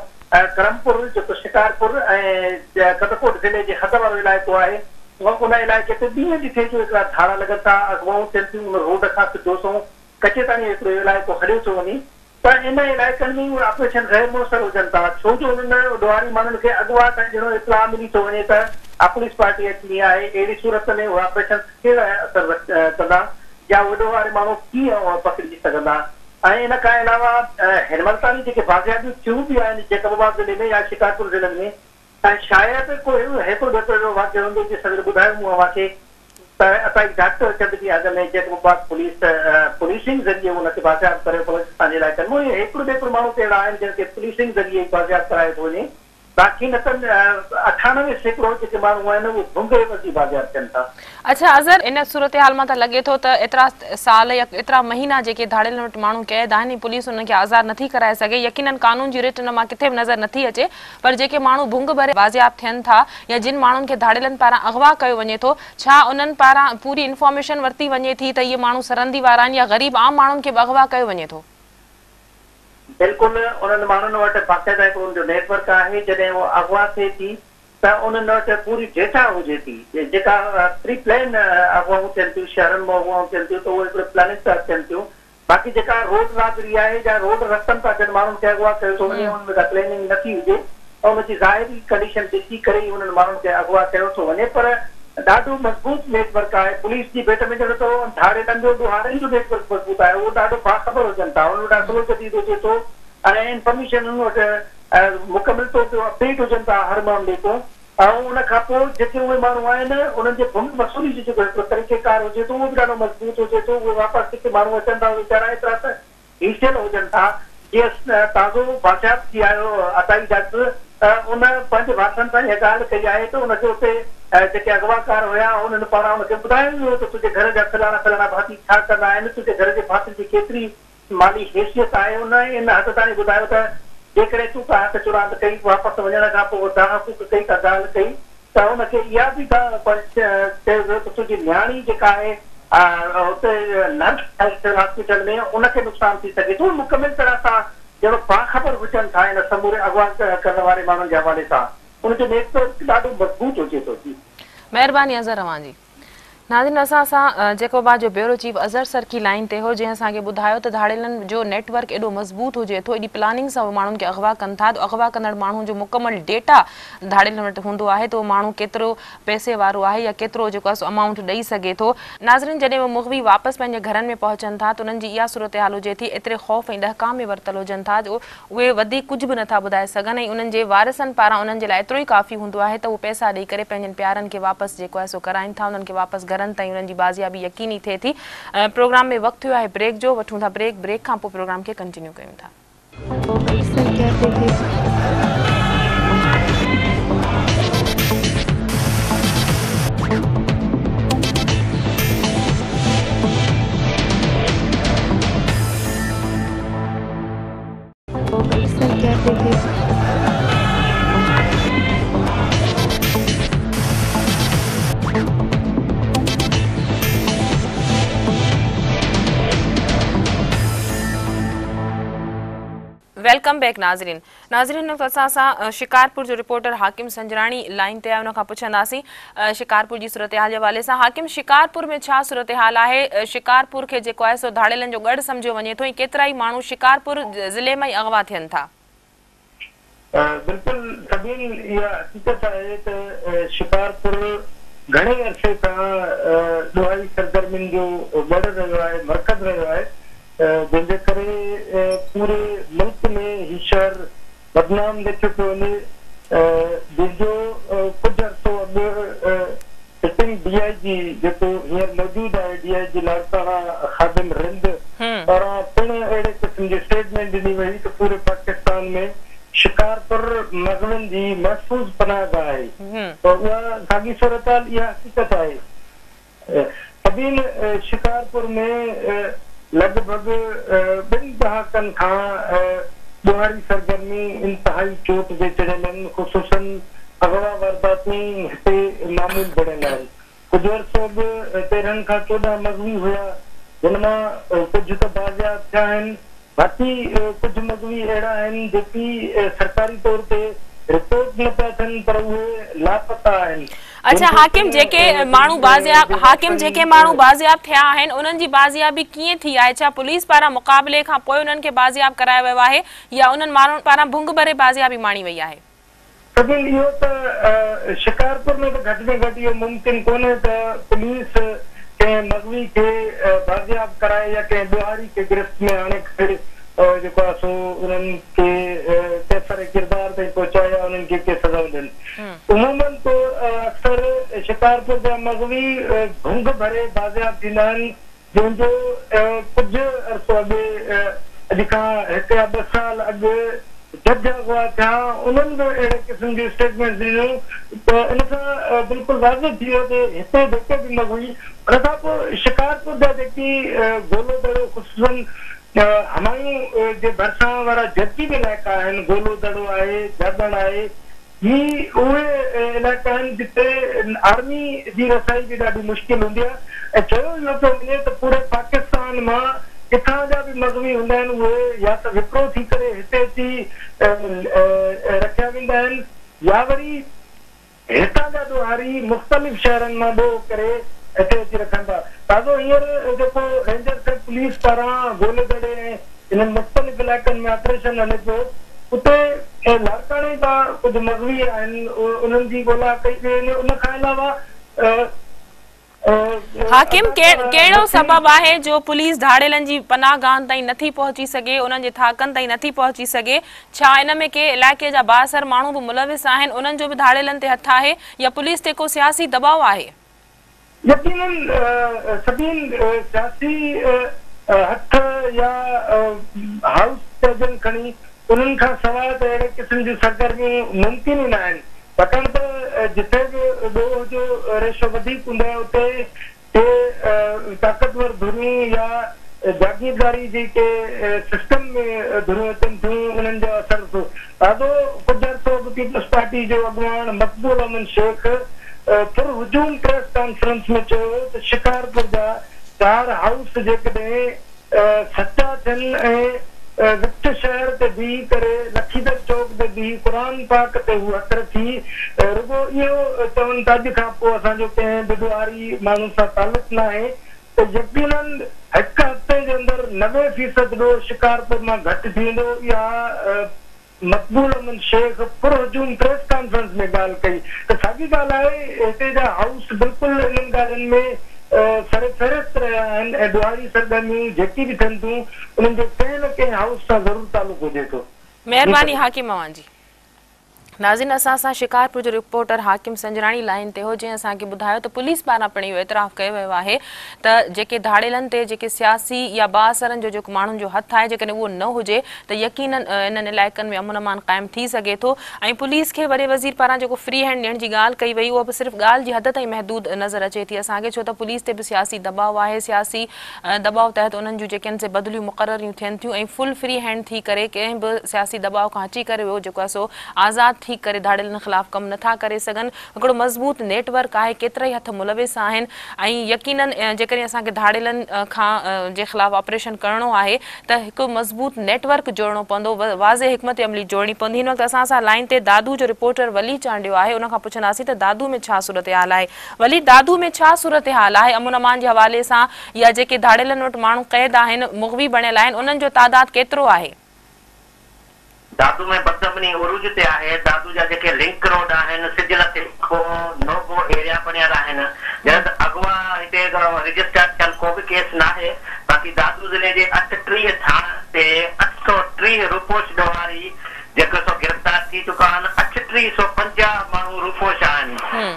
ڪرمپور جيڪو شڪارپور ۽ ڪنڌڪوٽ ضلعي جي حد وارو علائقو آهي، ان علائقي تي ڏينهن ڏٺي جو هڪڙا ڌاڙا لڳن ٿا، اغوائون ٿين ٿيون، ان روڊ کان سڌو سنئون ڪچي تاڻي هڪڙو علائقو هليو ٿو وڃي. پر ان علائقن ۾ اهي آپريشن غير موثر هجن ٿا، ڇو جو انهن ڏوهاري ماڻهن کي اڳواٽ ۽ ڄڻو اطلاع ملي ٿو وڃي ته پوليس پارٽي اچڻي آهي، اهڙي صورت ۾ اهي آپريشنز ڪهڙا اثر ڪندا يا اهي ڏوهاري ماڻهو ڪيئن پڪڙجي سگهندا ۽ ان کان علاوه هن مهل تائين جيڪي بازيابيون ٿيون به آهن جيڪب آباد ضلعي ۾ يا شڪارپور ضلعن ۾ ۽ شايد ڪو هيترو ٻيترو اهڙو واقعو هوندو جيئن سوير ٻڌايو مون اوهان کي ته عطائي ڊاڪٽر چند ڏينهن اڳ ۾ جيڪب آباد پوليس پوليسنگ ذريعي ان کي بازياب ڪريو بلوچستان جي علائقن مان اهي هيڪڙو ٻيڪڙو ماڻهو ته اهڙا آهن جن کي پوليسنگ ذريعي ئي بازياب ڪرايو ٿو وڃي باقي نه ته 98% جيڪي ماڻهو آهن اهي ڀنگ عيوض ئي بازياب ٿين ٿا. اڇا اظهر ان صورتحال مان ته لڳي ٿو ته ايترا سال يا ايترا مهينا جيڪي ڌاڙيلن وٽ ماڻهو قيد آهن ۽ پوليس انهن کي آزاد نٿي ڪرائي سگهي يقينن قانون جي رٽ ان مان ڪٿي به نظر نٿي اچي پر جيڪي ماڻهو ڀنگ ڀري بازياب ٿين ٿا يا جن ماڻهن کي ڌاڙيلن پاران اغوا ڪيو وڃي ٿو ڇا انهن پاران پوري انفارميشن ورتي وڃي ٿي ته اهي ماڻهو سرندي وارا آهن يا غريب عام ماڻهن کي به اغوا ڪيو وڃي ٿو؟ بلڪل انهن ماڻهن وٽ باقاعده هڪڙو ان جو نيٽ ورڪ آهي جڏهن اهو اغوا ٿئي ٿي ته انهن وٽ پوري ڊيٽا هجي ٿي جيڪا پري پلان اغوائون ٿين ٿيون شهرن مان اغوائون ٿين ٿيون ته اهي هڪڙي پلاننگ تحت ٿين ٿيون باقي جيڪا روڊ رابري آهي يا روڊ رستن تان جن ماڻهن کي اغوا ڪيو ٿو وڃي انهن ۾ ڪا پلاننگ نه ٿي هجي ۽ ان جي ظاهري ڪنڊيشن ڏسي ڪري ئي انهن ماڻهن کي اغوا ڪيو ٿو وڃي پر ڏاڍو مضبوط نيٽ ورڪ آهي پوليس جي ڀيٽ ۾ ڄڻ ته ڌاڙيلن جو ڏوهارين جو نيٽ ورڪ مضبوط آهي اهو ڏاڍو باخبر هجن ٿا انهن وٽ اصلو جديد هجي ٿو ۽ انفارميشن انهن وٽ مڪمل طور تي اپڊيٽ هجن ٿا هر معاملي تون ۽ ان کان پوء جيڪي اهي ماڻهو آهن انهن جي ڀنگ وصولي جو جيڪو هڪڙو طريقي ڪار هجي ٿو اهو به ڏاڍو مضبوط هجي ٿو اهي واپس جيڪي ماڻهو اچن ٿا اهي ويچارا ايترا ته هيسيل هجن ٿا جيئن تازو بازياب ٿي آيو عطائي ڊاڪٽر ان پنهنجي وارثن سان اها ڳالهه ڪئي آهي ته ان کي اتي جيڪي اغواڪار هيا انهن پاران ان کي ٻڌايو ويو ته تنهنجي گهر جا فلاڻا فلاڻا ڀاتي ڇا ڪندا آهن تنهنجي گهر جي ڀاتين جي ڪيتري مالي حيثيت آهي. ان ان حد تائين ٻڌايو ته جيڪڏهن تون ڪا هٿ چراند ڪئي، واپس وڃڻ کان پوء دانهن ڪوڪ ڪئي، ڪا ڳالهه ڪئي ته ان کي اها به چيو ويو ته تنهنجي نياڻي جيڪا آهي اتي نرس آهي سول هاسپيٽل ۾ ان کي نقصان ٿي سگهي ٿو. مڪمل طرح سان جهڙو باخبر هجن ٿا ان سموري اغوا ڪرڻ واري ماڻهن جي حوالي سان ان جو نيٽ ورڪ ڏاڍو مضبوط هجي ٿو. جي. مهرباني اظهر اوهان جي. ناظرين اسان سان جيڪب آباد جو بيورو چيف اظهر سرڪي لائين تي هو جنهن اسان کي ٻڌايو ته ڌاڙيلن جو نيٽ ورڪ ايڏو مضبوط هجي ٿو ايڏي پلاننگ سان اهي ماڻهن کي اغوا ڪن ٿا ته اغوا ڪندڙ ماڻهو جو مڪمل ڊيٽا ڌاڙيلن وٽ هوندو آهي ته اهو ماڻهو ڪيترو پئسي وارو آهي يا ڪيترو جيڪو آهي سو امائونٽ ڏئي سگهي ٿو. ناظرين جڏهن اهي مغوي واپس پنهنجي گهرن ۾ پهچن ٿا ته انهن جي اها صورتحال هجي ٿي ايتري خوف ۽ ڏهڪاء ۾ ورتل هجن ٿا جو اهي وڌيڪ ڪجهه به نٿا ٻڌائي سگهن ۽ انهن جي وارثن پاران انهن جي لاء ايترو ئي ڪافي هوندو آهي ته هو پئسا ڏئي ڪري پنهنجن پيارن کي واپس جيڪو آهي سو ڪرائين ٿا انهن کي واپس گهرن تائين انهن جي بازيابي يقيني ٿئي ٿي پروگرام ۾ وقت ٿيو آهي بريڪ جو وٺون ٿا بريڪ بريڪ کان پوء پروگرام کي ڪنٽينيو ڪيون ٿا. Welcome back ناظرين ناظرين هن وقت اسان سان شڪارپور جو رپورٽر حاڪم سنجراڻي لائين تي آهي ان کان پڇنداسين شڪارپور جي صورتحال جي حوالي سان حاڪم شڪارپور ۾ ڇا صورتحال آهي شڪارپور کي جيڪو آهي سو ڌاڙيلن جو ڳڙهه سمجهيو وڃي ٿو ۽ ڪيترائي ماڻهو شڪارپور ضلعي مان ئي اغوا ٿين ٿا. بلڪل سبيل اها حقيقت آهي ته شڪارپور گهڻي عرصي کان ڏوهائي سرگرمين جو ڳڙهه رهيو آهي، مرڪز رهيو آهي، جنهن جي ڪري پوري ملڪ ۾ هي شهر بدنام ليکيو پيو وڃي، جنهن جو ڪجهه عرصو اڳ سٽنگ ڊي I جي جيڪو هينئر موجود. آهي ته اها ساڳي صورتحال اها حقيقت آهي. سبين شڪارپور ۾ لڳ ڀڳ ٻن ڏهاڪن کان ڏوهاري سرگرميون انتهائي چوٽ تي چڙهيل آهن، خصوصن اغوا وارداتون هتي معمول بڻيل آهن. ڪجهه عرصو اڳ 13 کان 14 مغوي هيا، جن مان ڪجهه ته بازياب ٿيا آهن، باقي ڪجهه مغوي اهڙا آهن جيڪي سرڪاري طور تي رپورٽ نه پيا ٿين پر اهي لاپتا آهن. اڇا حاڪم جيڪي ماڻهو بازياب حاڪم جيڪي ماڻهو بازياب ٿيا آهن انهن جي بازيابي ڪيئن ٿي آهي؟ ڇا پوليس پاران مقابلي کان پوء انهن کي بازياب ڪرايو ويو آهي يا انهن ماڻهن پاران ڀنگ ڀري بازيابي ماڻي وئي آهي؟ سبين اهو ته شڪارپور ۾ ته گهٽ ۾ گهٽ اهو ممڪن ڪونهي ته پوليس ڪنهن مغوي کي بازياب ڪرائي يا ڪنهن ڏوهاري کي گرفت ۾ آڻي ڪري جيڪو آهي سو انهن کي ڪيفر ڪردار تائين پهچائي يا انهن کي ڪي سزائون ڏين. عموماً طور اڪثر شڪارپور جا مغوي ڀنگ ڀري بازياب ٿيندا آهن جنهن جو ڪجهه عرصو اڳي اڄ کان هڪ يا ٻه سال اڳ جج اغوا ٿيا انهن به اهڙي قسم جون اسٽيٽمينٽس ڏنيون ته ان سان بلڪل واضح ٿي ويو ته هتي جيڪي به مغوي ان کان پوء شڪارپور جا جيڪي گولو دڙو خصوصن همايون جي ڀرسان وارا جيڪي به علائقا آهن گولو دڙو آهي جاڳڻ آهي هي اهي علائقا آهن جتي آرمي جي رسائي به ڏاڍي مشڪل هوندي آهي ۽ چيو اهو پيو وڃي ته پوري پاڪستان مان ڪٿان جا به مغوي هوندا آهن اهي يا ته وڪرو ٿي ڪري هتي اچي رکيا ويندا آهن يا وري هتان جا ڏوهاري مختلف شهرن مان ڏوهه ڪري هتي اچي رکن ٿا. تازو هينئر جيڪو رينجرس ۽ پوليس پاران گولي دڙي ۽ انهن مختلف علائقن ۾ آپريشن هلي پيو اتي لاڙڪاڻي جا ڪجهه مغوي آهن انهن جي ڳولا ڪئي پئي وڃي ان کان علاوه حاڪم، ڪهڙو سبب آهي جو پوليس ڌاڙيلن جي پناهه گاهن تائين نٿي پهچي سگهي، انهن جي ٿاڪن تائين نٿي پهچي سگهي؟ ڇا ان ۾ ڪي علائقي جا بااثر ماڻهو به ملوث آهن، انهن جو به ڌاڙيلن تي هٿ آهي يا پوليس تي ڪو سياسي دٻاء آهي؟ يقينن سڀين سياسي هٿ يا هائوس چئجن کڻي انهن کان سواء ته اهڙي قسم جون سرگرميون ممڪن ئي ناهن. ڇاڪاڻ ته جتي به ڏوهه جو ريشو وڌيڪ هوندو آهي اتي ڪي طاقتور ڌريون يا جاگيرداري جي ڪي سسٽم ۾ ڌريون اچن ٿيون انهن جو اثر ٿو تازو ڪجهه عرصو اڳ پيپلز پارٽي جو اڳواڻ مقبول احمد شيخ پر هجوم پريس ڪانفرنس ۾ چيو ته شڪارپور جا 4 هائوس جيڪڏهن سچا ٿين ۽ وچ شهر تي بيهي ڪري لکيدر چوڪ تي بيهي قرآن پاڪ تي هو هٿ رکي رڳو اهو چون ته اڄ کان پوء اسان جو ڪنهن به ڏوهاري ماڻهو سان تعلق ناهي ته يقينن هڪ هفتي جي اندر 90% ڏوهه شڪارپور مان گهٽ ٿي ويندو. اها مقبول احمد شيخ پر هجوم پريس ڪانفرنس ۾ ڳالهه ڪئي ته ساڳي ڳالهه آهي هتي جا هائوس بلڪل انهن ڳالهين ۾ سر فهرست رهيا آهن ۽ ڏوهاري سرگرميون جيڪي به ٿين ٿيون انهن جو ڪنهن نه ڪنهن هائوس سان ضرور تعلق هجي ٿو. مهرباني حاڪم اوهان جي. ناظرين اسان سان شڪارپور جو رپورٽر حاڪم سنجراڻي لائين تي هو جنهن اسان کي ٻڌايو ته پوليس پاران پڻ اهو اعتراف ڪيو ويو آهي ته جيڪي ڌاڙيلن تي جيڪي سياسي يا بااثرن جو جيڪو ماڻهن جو هٿ آهي جيڪڏهن اهو نه هجي ته يقينن انهن علائقن ۾ امن امان قائم ٿي سگهي ٿو ۽ پوليس کي وڏي وزير پاران جيڪو فري هينڊ ڏيڻ جي ڳالهه ڪئي وئي اها به صرف ڳالهه جي حد تائين محدود نظر اچي ٿي اسان کي ڇو ته پوليس تي به سياسي دٻاء آهي سياسي دٻاء تحت انهن جون جيڪي آهن سي بدليون مقرريون ٿين ٿيون ۽ فل فري هينڊ ٿي ڪري ڪنهن به سياسي دٻاء کان هٽي ڪري اهو جيڪو آهي سو آزاد ٿي ڪري ڌاڙيلن خلاف ڪم نٿا ڪري سگهن هڪڙو مضبوط نيٽ ورڪ آهي ڪيترائي هٿ ملوث آهن ۽ يقينن جيڪڏهن اسان کي ڌاڙيلن کان جي خلاف آپريشن ڪرڻو آهي ته هڪ مضبوط نيٽ ورڪ جوڙڻو پوندو، واضح حڪمت عملي جوڙڻي پوندي. هن وقت اسان سان لائين تي دادو جو رپورٽر ولي چانڊيو آهي، ان کان پڇنداسين ته دادو ۾ ڇا صورتحال آهي. ولي، دادو ۾ ڇا صورتحال آهي، امن امان جي حوالي سان يا جيڪي ڌاڙيلن وٽ ماڻهو قيد آهن، مغوي بڻيل آهن، انهن جو تعداد ڪيترو آهي؟ دادو ۾ بدامني عروج تي آهي، دادو جا جيڪي لنڪ روڊ آهن سج لٿي کان نو گو ايريا بڻيل آهن، جڏهن ته اغوا هتي رجسٽرڊ ٿيل ڪو به ڪيس ناهي، باقي دادو ضلعي جي 38 ٿاڻن تي 830 روپوش ڏوهاري جيڪي سو گرفتار ٿي چڪا آهن، 3850 ماڻهو روپوش آهن،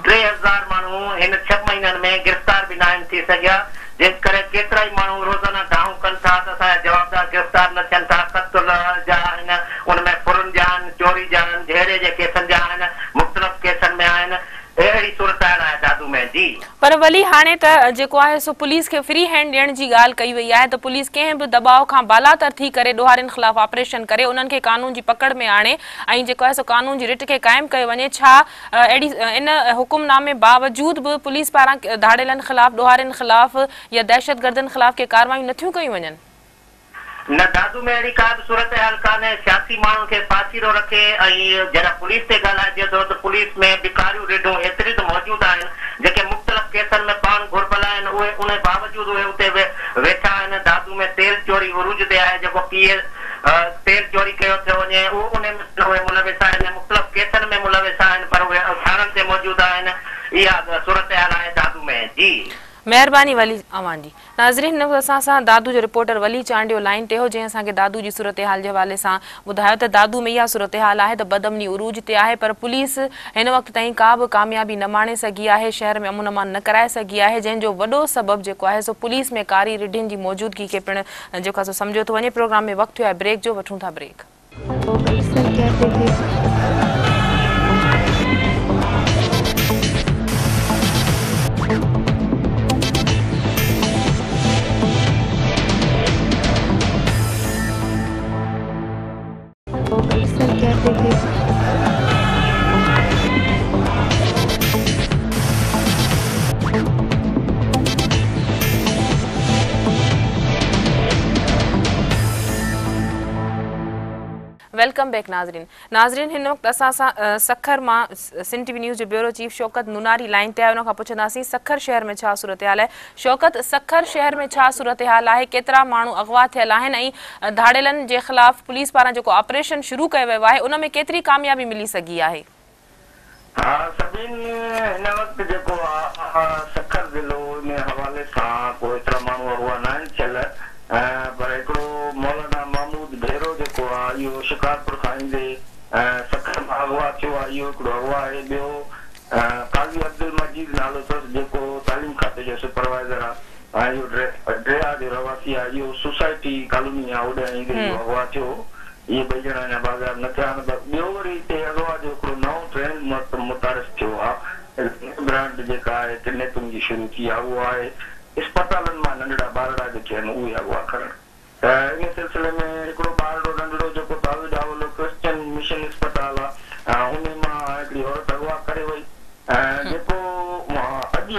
3000 ماڻهو هن ڇهه مهينن ۾ گرفتار به ناهن ٿي سگهيا، جنهن ڪري ڪيترائي ماڻهو روزانه دانهون ڪن ٿا ته اسان جا جوابدار گرفتار نه ٿين ٿا، قتل جا آهن، ان ۾ ڦرن جا آهن، چوري جا آهن، جهيڙي جي ڪيسن جا آهن، مختلف ڪيسن ۾ پر ولي هاڻي ته جيڪو آهي سو پوليس کي فري هينڊ ڏيڻ جي ڳالهه ڪئي وئي آهي ته پوليس ڪنهن به دٻاء کان بالاتر ٿي ڪري ڏوهارين خلاف آپريشن ڪري انهن کي قانون جي پڪڙ ۾ آڻي ۽ جيڪو آهي سو قانون جي رٽ کي قائم ڪيو وڃي ڇا اهڙي ان حڪم نامي باوجود به پوليس پاران ڌاڙيلن خلاف ڏوهارين خلاف يا دهشتگردن خلاف ڪي ڪاروايون نٿيون ڪيون وڃن؟ نه دادو ۾ اهڙي ڪا به صورتحال ڪانهي، سياسي ماڻهن کي پاسيرو رکي ۽ جڏهن پوليس تي ڳالهائجي ٿو ته پوليس ۾ به ڪاريون رڍون ايتريون ته موجود آهن جيڪي مختلف ڪيسن ۾ پاڻ گهربل آهن اهي انهي باوجود اهي اتي ويٺا آهن، دادو ۾ تيل چوري عروج تي آهي جيڪو پي اي تيل چوري ڪيو ٿيو وڃي اهو انهي ۾ پڻ اهي ملوث آهن ۽ مختلف ڪيسن ۾ ملوث آهن پر اهي ٿاڻن تي موجود آهن اها صورتحال آهي دادو ۾ جي. مهرباني ولي اوهان جي. ناظرين هن وقت اسان سان دادو جو رپورٽر ولي چانڊيو لائين تي هو جنهن اسان کي دادو جي صورتحال جي حوالي سان ٻڌايو ته دادو ۾ اها صورتحال آهي ته بدامني عروج تي آهي پر پوليس هن وقت تائين ڪا به ڪاميابي نه ماڻي سگهي آهي شهر ۾ امن امان نه ڪرائي سگهي آهي جنهن جو وڏو سبب جيڪو آهي سو پوليس ۾ ڪاري رڍين جي موجودگي کي پڻ جيڪو آهي سو سمجهيو ٿو وڃي پروگرام ۾ وقت ٿيو آهي بريڪ جو وٺون ٿا بريڪ. Welcome back ناظرين ناظرين هن وقت اسان سان سکر مان سنڌ ٽي وي نيوز جو bureau chief Shaukat Nonari line تي آهي ان کان پڇنداسين سکر شهر ۾ ڇا صورتحال آهي شوڪت سکر شهر ۾ ڇا صورتحال آهي ڪيترا ماڻهو اغوا ٿيل آهن ۽ ڌاڙيلن جي خلاف پوليس پاران جيڪو آپريشن شروع ڪيو ويو آهي ان ۾ ڪيتري ڪاميابي ملي سگهي آهي. ها سبين هن وقت جيڪو آ سکر ضلعو ان حوالي سان ڪو ايترا ماڻهو اغوا ناهن ٿيل پر هڪڙو مولانا محمود ڀيرو جيڪو آ اهو شڪارپور کان ايندي سکر مان اغوا ٿيو آ اهو هڪڙو اغوا آهي ٻيو قاضي عبدالمجيد نالو اٿس جيڪو تعليم کاتي جو سپروائيزر آ ۽ اهو ڊريا جو رهواسي آ اهو سوسائٽي ڪالوني آ اوڏانهن ايندي اهو اغوا ٿيو هو اهي ٻئي ڄڻا اڃا بازياب نه ٿيا آهن پر ٻيو وري هتي اغوا جو هڪڙو نئون ٽرينڊ متعارف ٿيو آ نئين برانڊ جيڪا آهي ڪڊنيپنگ جي شروع ٿي آ اهو آهي اسپتالن مان ننڍڙا ٻارڙا جيڪي آهن اهي اغوا ڪرڻ ته ان سلسلي ۾ هڪڙو ٻارڙو ننڍڙو جيڪو تازو ڄاول هو ڪرسچن مشن اسپتال آ انهي مان هڪڙي عورت اغوا ڪري وئي جيڪو اڄ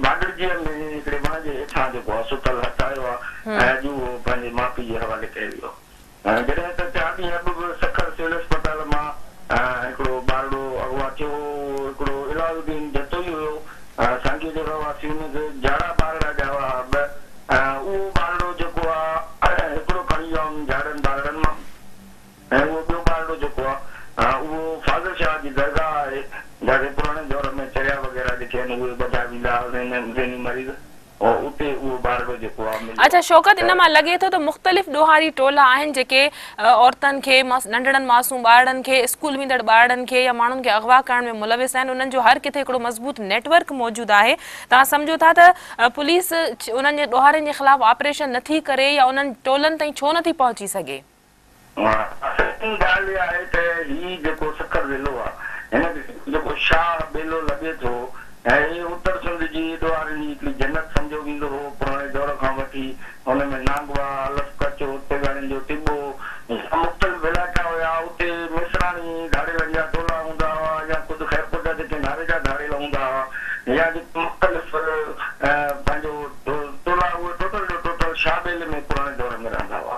باگڙجيء ۾ هڪڙي وڻ جي هيٺان جيڪو آ ستل هٿ آيو آ ۽ اڄ اهو پنهنجي ماء پيء جي حوالي ڪيو ويو. جڏهن ته چار ڏينهن اڳ به سکر سول اسپتال مان هڪڙو ٻارڙو اغوا ٿيو هو، اهو هڪڙو علاء الدين جتوئي هيو، سانگيء جو رهواسي، ان کي جاڙا ٻارڙا ڄاوا ها ٻه، اهو ٻارڙو جيڪو آ هڪڙو کڻي ويا انهن جاڙن ٻارڙن مان ۽ اهو ٻيو ٻارڙو جيڪو آ اهو فاضل شاهه جي درگاهه آهي، جاتي پراڻي دور ۾ چريا وغيره جيڪي آهن اهي ٻڌا ويندا ها ذهني مريض. اتي اهو ٻارڙو جيڪو آ مليو. اڇا شوڪت ان مان لڳي ٿو ته مختلف ڏوهاري ٽولا آهن جيڪي عورتن کي ننڍڙن معصوم ٻارڙن کي اسڪول ويندڙ ٻارڙن کي يا ماڻهن کي اغوا ڪرڻ ۾ ملوث آهن انهن جو هر ڪٿي هڪڙو مضبوط نيٽ ورڪ موجود آهي توهان سمجهو ٿا ته پوليس انهن جي ڏوهارين جي خلاف آپريشن نٿي ڪري يا انهن ٽولن تائين ڇو نٿي پهچي سگهي؟ اصل ڳالهه اها آهي ته هي جيڪو سکر ضلعو آهي هن کي جيڪو شاهه ٻيلو لڳي ٿو ۽ هي اتر سنڌ جي ڏوهارين جي هڪڙي جنت سمجهيو ويندو هو پراڻي دور کان وٺي ان ۾ نانگوا، الف ڪچو، تيغاڻين جو ٽٻو يا مختلف علائقا هيا اتي مصراڻي ڌاڙيلن جا ٽولا هوندا هئا يا خود خيرپور جا جيڪي ناريجا ڌاڙيل هوندا هئا يا جيڪي مختلف پنهنجو ٽولا اهي ٽوٽل جو ٽوٽل شاهه ٻيلي ۾ پراڻي دور ۾ رهندا هئا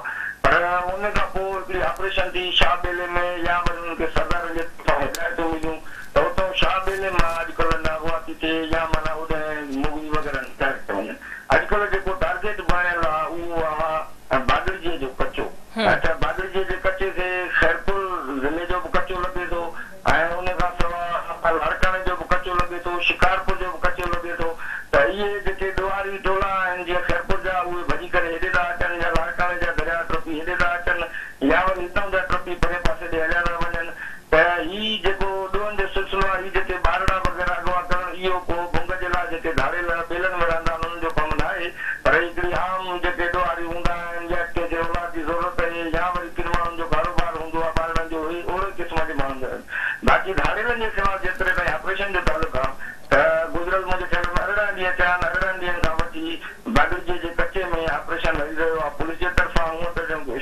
پر ان کان پوء هڪڙي آپريشن ٿي شاهه ٻيلي ۾ يا وري انهن کي سردارن جي طرفان هدايتون مليون ته اتئون شاهه ٻيلي مان اڄڪلهه نه اغوا ٿي ٿئي يا معنيٰ اوڏانهن مغوي وغيره نه ٿا وڃن اڄڪلهه جيڪو ٽارگيٽ بڻيل آ اهو آ باگڙجيء جو ڪچو اڇا باگڙجيء جي ڪچي کي خيرپور ضلعي جو به ڪچو لڳي ٿو ۽ ان کان سواء لاڙڪاڻي جو به ڪچو لڳي ٿو، شڪارپور جو به ڪچو لڳي ٿو ته اهي جيڪي ڏوهاري ٽولا آهن جيئن خيرپور جا اهي ڀڄي ڪري هيڏي ٿا اچن يا لاڙڪاڻي جا درياء ٽپي هيڏي ٿا اچن يا وري هتان جا ٽپي پرئين پاسي ڏي هليا ٿا وڃن ته هي جيڪو ڏوهن جو سلسلو آهي هي جيڪي ٻارڙا وغيره اغوا ڪرڻ اهو ڪو ڀنگ جي لاء جيڪي ڌاڙيل ٻيلن ۾ رهندا آهن انهن جو ڪم ناهي پر هي هڪڙي عام جيڪي ڏوهاري هوندا آهن يا ڪنهن کي اولاد جي ضرورت اهي يا وري ڪن ماڻهن جو ڪاروبار هوندو آهي ٻارڙن جو اهي اهڙي قسم جي ماڻهن جا آهن باقي ڌاڙيلن جي خلاف جيتري تائين آپريشن جو تعلق آهي ته گذريل منهنجي خيال ۾ 18 ڏينهن ٿيا.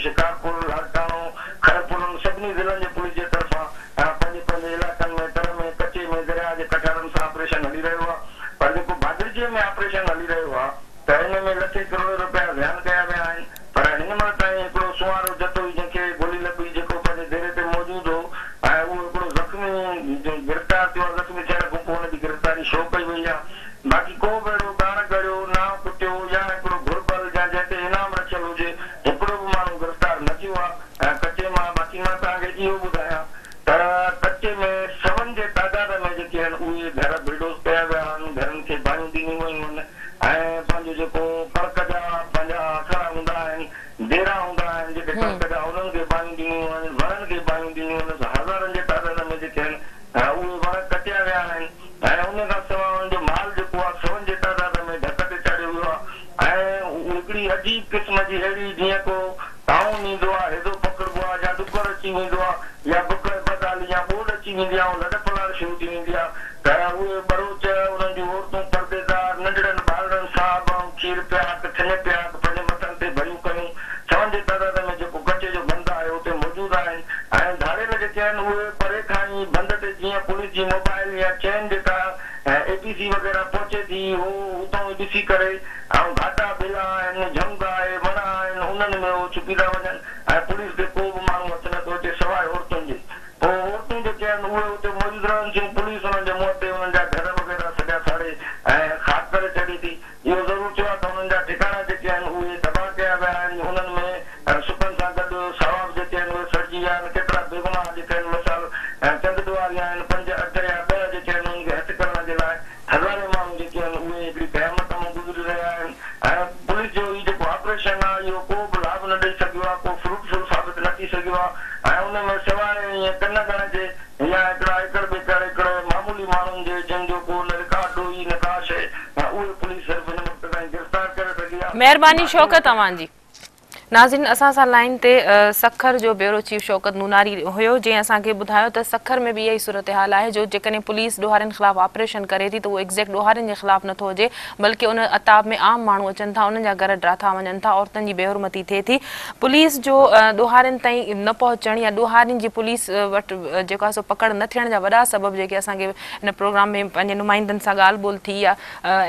شڪارپور، لاڙڪاڻو، خيرپور انهن سڀني ضلعن جي پوليس جي طرفان پنهنجي پنهنجي علائقن ۾ تر ۾ ڪچي ۾ درياهه جي ڪٺارن سان آپريشن هلي رهيو آهي پر جيڪو ڀاڳڙجي ۾ آپريشن هلي رهيو آهي ته ان ۾ لکين ڪروڙين روپيا زيان ڪيا ويا آهن پر هن مهل تائين هڪڙو سونهارو جتوئي جنهن کي گولي لڳي جيڪو پنهنجي ديري تي موجود هو ۽ اهو هڪڙو زخمي گرفتار ٿيو آهي زخمي ٿيڻ کان پوء ان جي گرفتاري شو ڪئي وئي آهي باقي ڪو به اهڙو ڳاڻ ڳڙيو نانء ڪٽيو يا هڪڙو گهربل يا جنهن تي انعام رکيل هجي هڪڙو به ماڻهو گرفتار نه ٿيو آهي ۽ ڪچي مان باقي مان توهان کي اهو ٻڌايان ته ڪچي ۾ سون جي تعداد ۾ جيڪي آهن اهي گهر بلڊوز ڪيا ويا آهن گهرن کي باهيون ڏنيون ويون آهن ۽ پنهنجو جيڪو ڪڻڪ جا پنهنجا آکڙا هوندا آهن، ديرا هوندا آهن جيڪي ڪڻڪ جا انهن کي باهيون ڏنيون آهن، وڻن کي باهيون ڏنيون آهن، هزارن جي تعداد ۾ جيڪي آهن اهي وڻ ڪٽيا ويا آهن ۽ ان کان سواء انهن جو مال جيڪو آهي سون جي تعداد ۾ ڍڪ تي چاڙهيو ويو آهي ۽ هڪڙي عجيب قسم جي اهڙي جيئن ڪو طاعون ايندو آهي، هيضو پکڙبو آهي يا ڏڪر اچي ويندو آهي يا بک ۽ بدحالي يا ٻوڏ اچي ويندي آهي ۽ لڏ پلاڻ شروع ٿي ويندي آهي ته اهي ٻروچ، انهن جون عورتون پرديدار، ننڍڙن ٻارڙن سان به ۽ کير پياڪ، ٿڃ پياڪ پنهنجي مٿن تي ڀريون ڪيون سون جي تعداد ۾ جيڪو ڪچي جو بند آهي اتي موجود آهن ۽ ڌاڙيل جيڪي آهن اهي پري کان ئي بند تي جيئن پوليس جي موبائل يا چين جيڪا اي پي سي وغيره پهچي ٿي هو اتان ئي ڏسي ڪري ۽ گهاٽا ٻيلا آهن، جهنگ آهي، وڻ آهن، انهن ۾ هو ڇپي ٿا وڃن ۽ پوليس کي ڪو به ماڻهو هٿ نه ٿو اچي سواء عورتن جي. پوء عورتون جيڪي آهن اهي اتي موجود رهن ٿيون، پوليس انهن جي منهن تي انهن جا گهر وغيره سڄا ساڙي ۽ خاڪ ڪري ڇڏي ٿي. اهو ضرور ٿيو آهي ته انهن جا ٺڪاڻا جيڪي آهن اهي تباهه ڪيا ويا آهن، انهن ۾ سڪن سان گڏ ساوا به جيڪي آهن اهي سڙجي ويا آهن، ڪيترا بيگناهه جيڪي آهن مثال چند ڏوهاري آهن، پنج، اٺ يا ڏهه جيڪي آهن انهن کي هٿ ڪرڻ جي لاء هزارين ماڻهو جيڪي آهن اهي هڪڙي قيامت مان گذري رهيا آهن ۽ پوليس جو هي جيڪو آپريشن آهي اهو ڪو به لاڀ نه ڏئي سگهيو آهي ڪو فروٽ فل ثابت نه ٿي سگهيو آهي ۽ ان ۾ سواء ائين ڪن ڳڻ جي يا هڪڙا ايڪڙ ٻيڪڙ هڪڙي معمولي ماڻهن جي جن جو ڪو نه رڪارڊ ڏوهي نه ڪا شيء اهي پوليس صرف هن وقت تائين گرفتار ڪري سگهي آهي. مهرباني شوڪت اوهان جي. ناظرين اسان سان لائين تي سکر جو بيورو چيف شوڪت نوناري هيو جنهن اسان کي ٻڌايو ته سکر ۾ به اها ئي صورتحال آهي جو جيڪڏهن پوليس ڏوهارين خلاف آپريشن ڪري ٿي ته اهو ايگزيڪٽ ڏوهارين جي خلاف نٿو هجي بلڪه ان عتاب ۾ عام ماڻهو اچن ٿا انهن جا گهر ڊاٿا وڃن ٿا عورتن جي بيحرمتي ٿئي ٿي پوليس جو ڏوهارين تائين نه پهچڻ يا ڏوهارين جي پوليس وٽ جيڪو آهي سو پڪڙ نه ٿيڻ جا وڏا سبب جيڪي اسان کي هن پروگرام ۾ پنهنجي نمائندن سان ڳالهه ٻولهه ٿي يا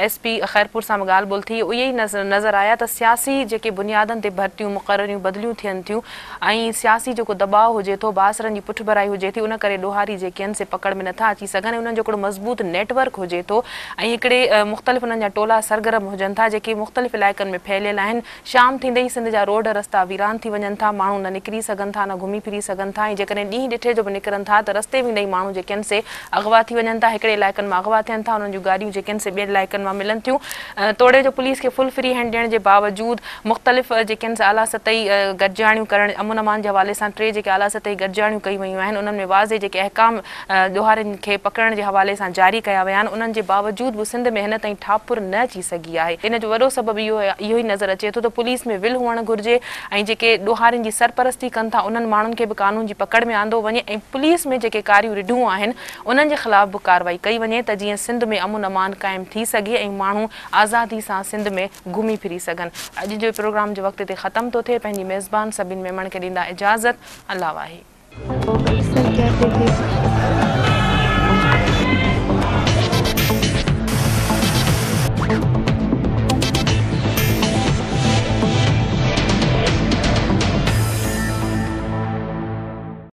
ايس پي خيرپور سان به ڳالهه ٻولهه ٿي اهي ئي نظر آيا ته سياسي جيڪي بنيادن تي ڀرتيون مقرريون بدليون ٿين ٿيون ۽ سياسي جيڪو دٻاء هجي ٿو بااثرن جي پٺڀرائي هجي ٿي ان ڪري ڏوهاري جيڪي آهن سي پڪڙ ۾ نٿا اچي سگهن ۽ انهن جو هڪڙو مضبوط نيٽ ورڪ هجي ٿو ۽ هڪڙي مختلف انهن جا ٽولا سرگرم هجن ٿا جيڪي مختلف علائقن ۾ ڦهليل آهن شام ٿيندي ئي سنڌ جا روڊ رستا ويران ٿي وڃن ٿا، ماڻهو نه نڪري سگهن ٿا نه گهمي ڦري سگهن ٿا ۽ جيڪڏهن ڏينهن ڏٺي جو به نڪرن ٿا ته رستي ويندي ئي ماڻهو جيڪي آهن سي اغوا ٿي وڃن ٿا، هڪڙي علائقن مان اغوا ٿين ٿا انهن جون گاڏيون جيڪي آهن سي ٻين علائقن مان ملن ٿيون توڙي جو پوليس کي فل فري هينڊ ڏيڻ جي باوجود مختلف جيڪي آهن سي اعليٰ سطحي گڏجاڻيون ڪرڻ امن امان جي حوالي سان ٽي جيڪي اعليٰ سطحي گڏجاڻيون ڪيون ويون آهن انهن ۾ واضح جيڪي احڪام ڏوهارين کي پڪڙڻ جي حوالي سان جاري ڪيا ويا آهن انهن جي باوجود به سنڌ ۾ هن تائين ٺاپر نه اچي سگهي آهي ان جو وڏو سبب اهو اهو ئي نظر اچي ٿو ته پوليس ۾ ول هئڻ گهرجي ۽ جيڪي ڏوهارين جي سرپرستي ڪن ٿا انهن ماڻهن کي به قانون جي پڪڙ ۾ آندو وڃي ۽ پوليس ۾ جيڪي ڪاريون رڍون آهن انهن جي خلاف به ڪارروائي ڪئي وڃي ته جيئن سنڌ ۾ امن امان قائم ٿي سگهي ۽ ماڻهو آزادي سان سنڌ ۾ گهمي ڦري سگهن اڄ جو پروگرام جو وقت هتي ختم ٿو ٿئي پنهنجي ميزبان سبين ميمڻ کي ڏيندا اجازت الله واهي.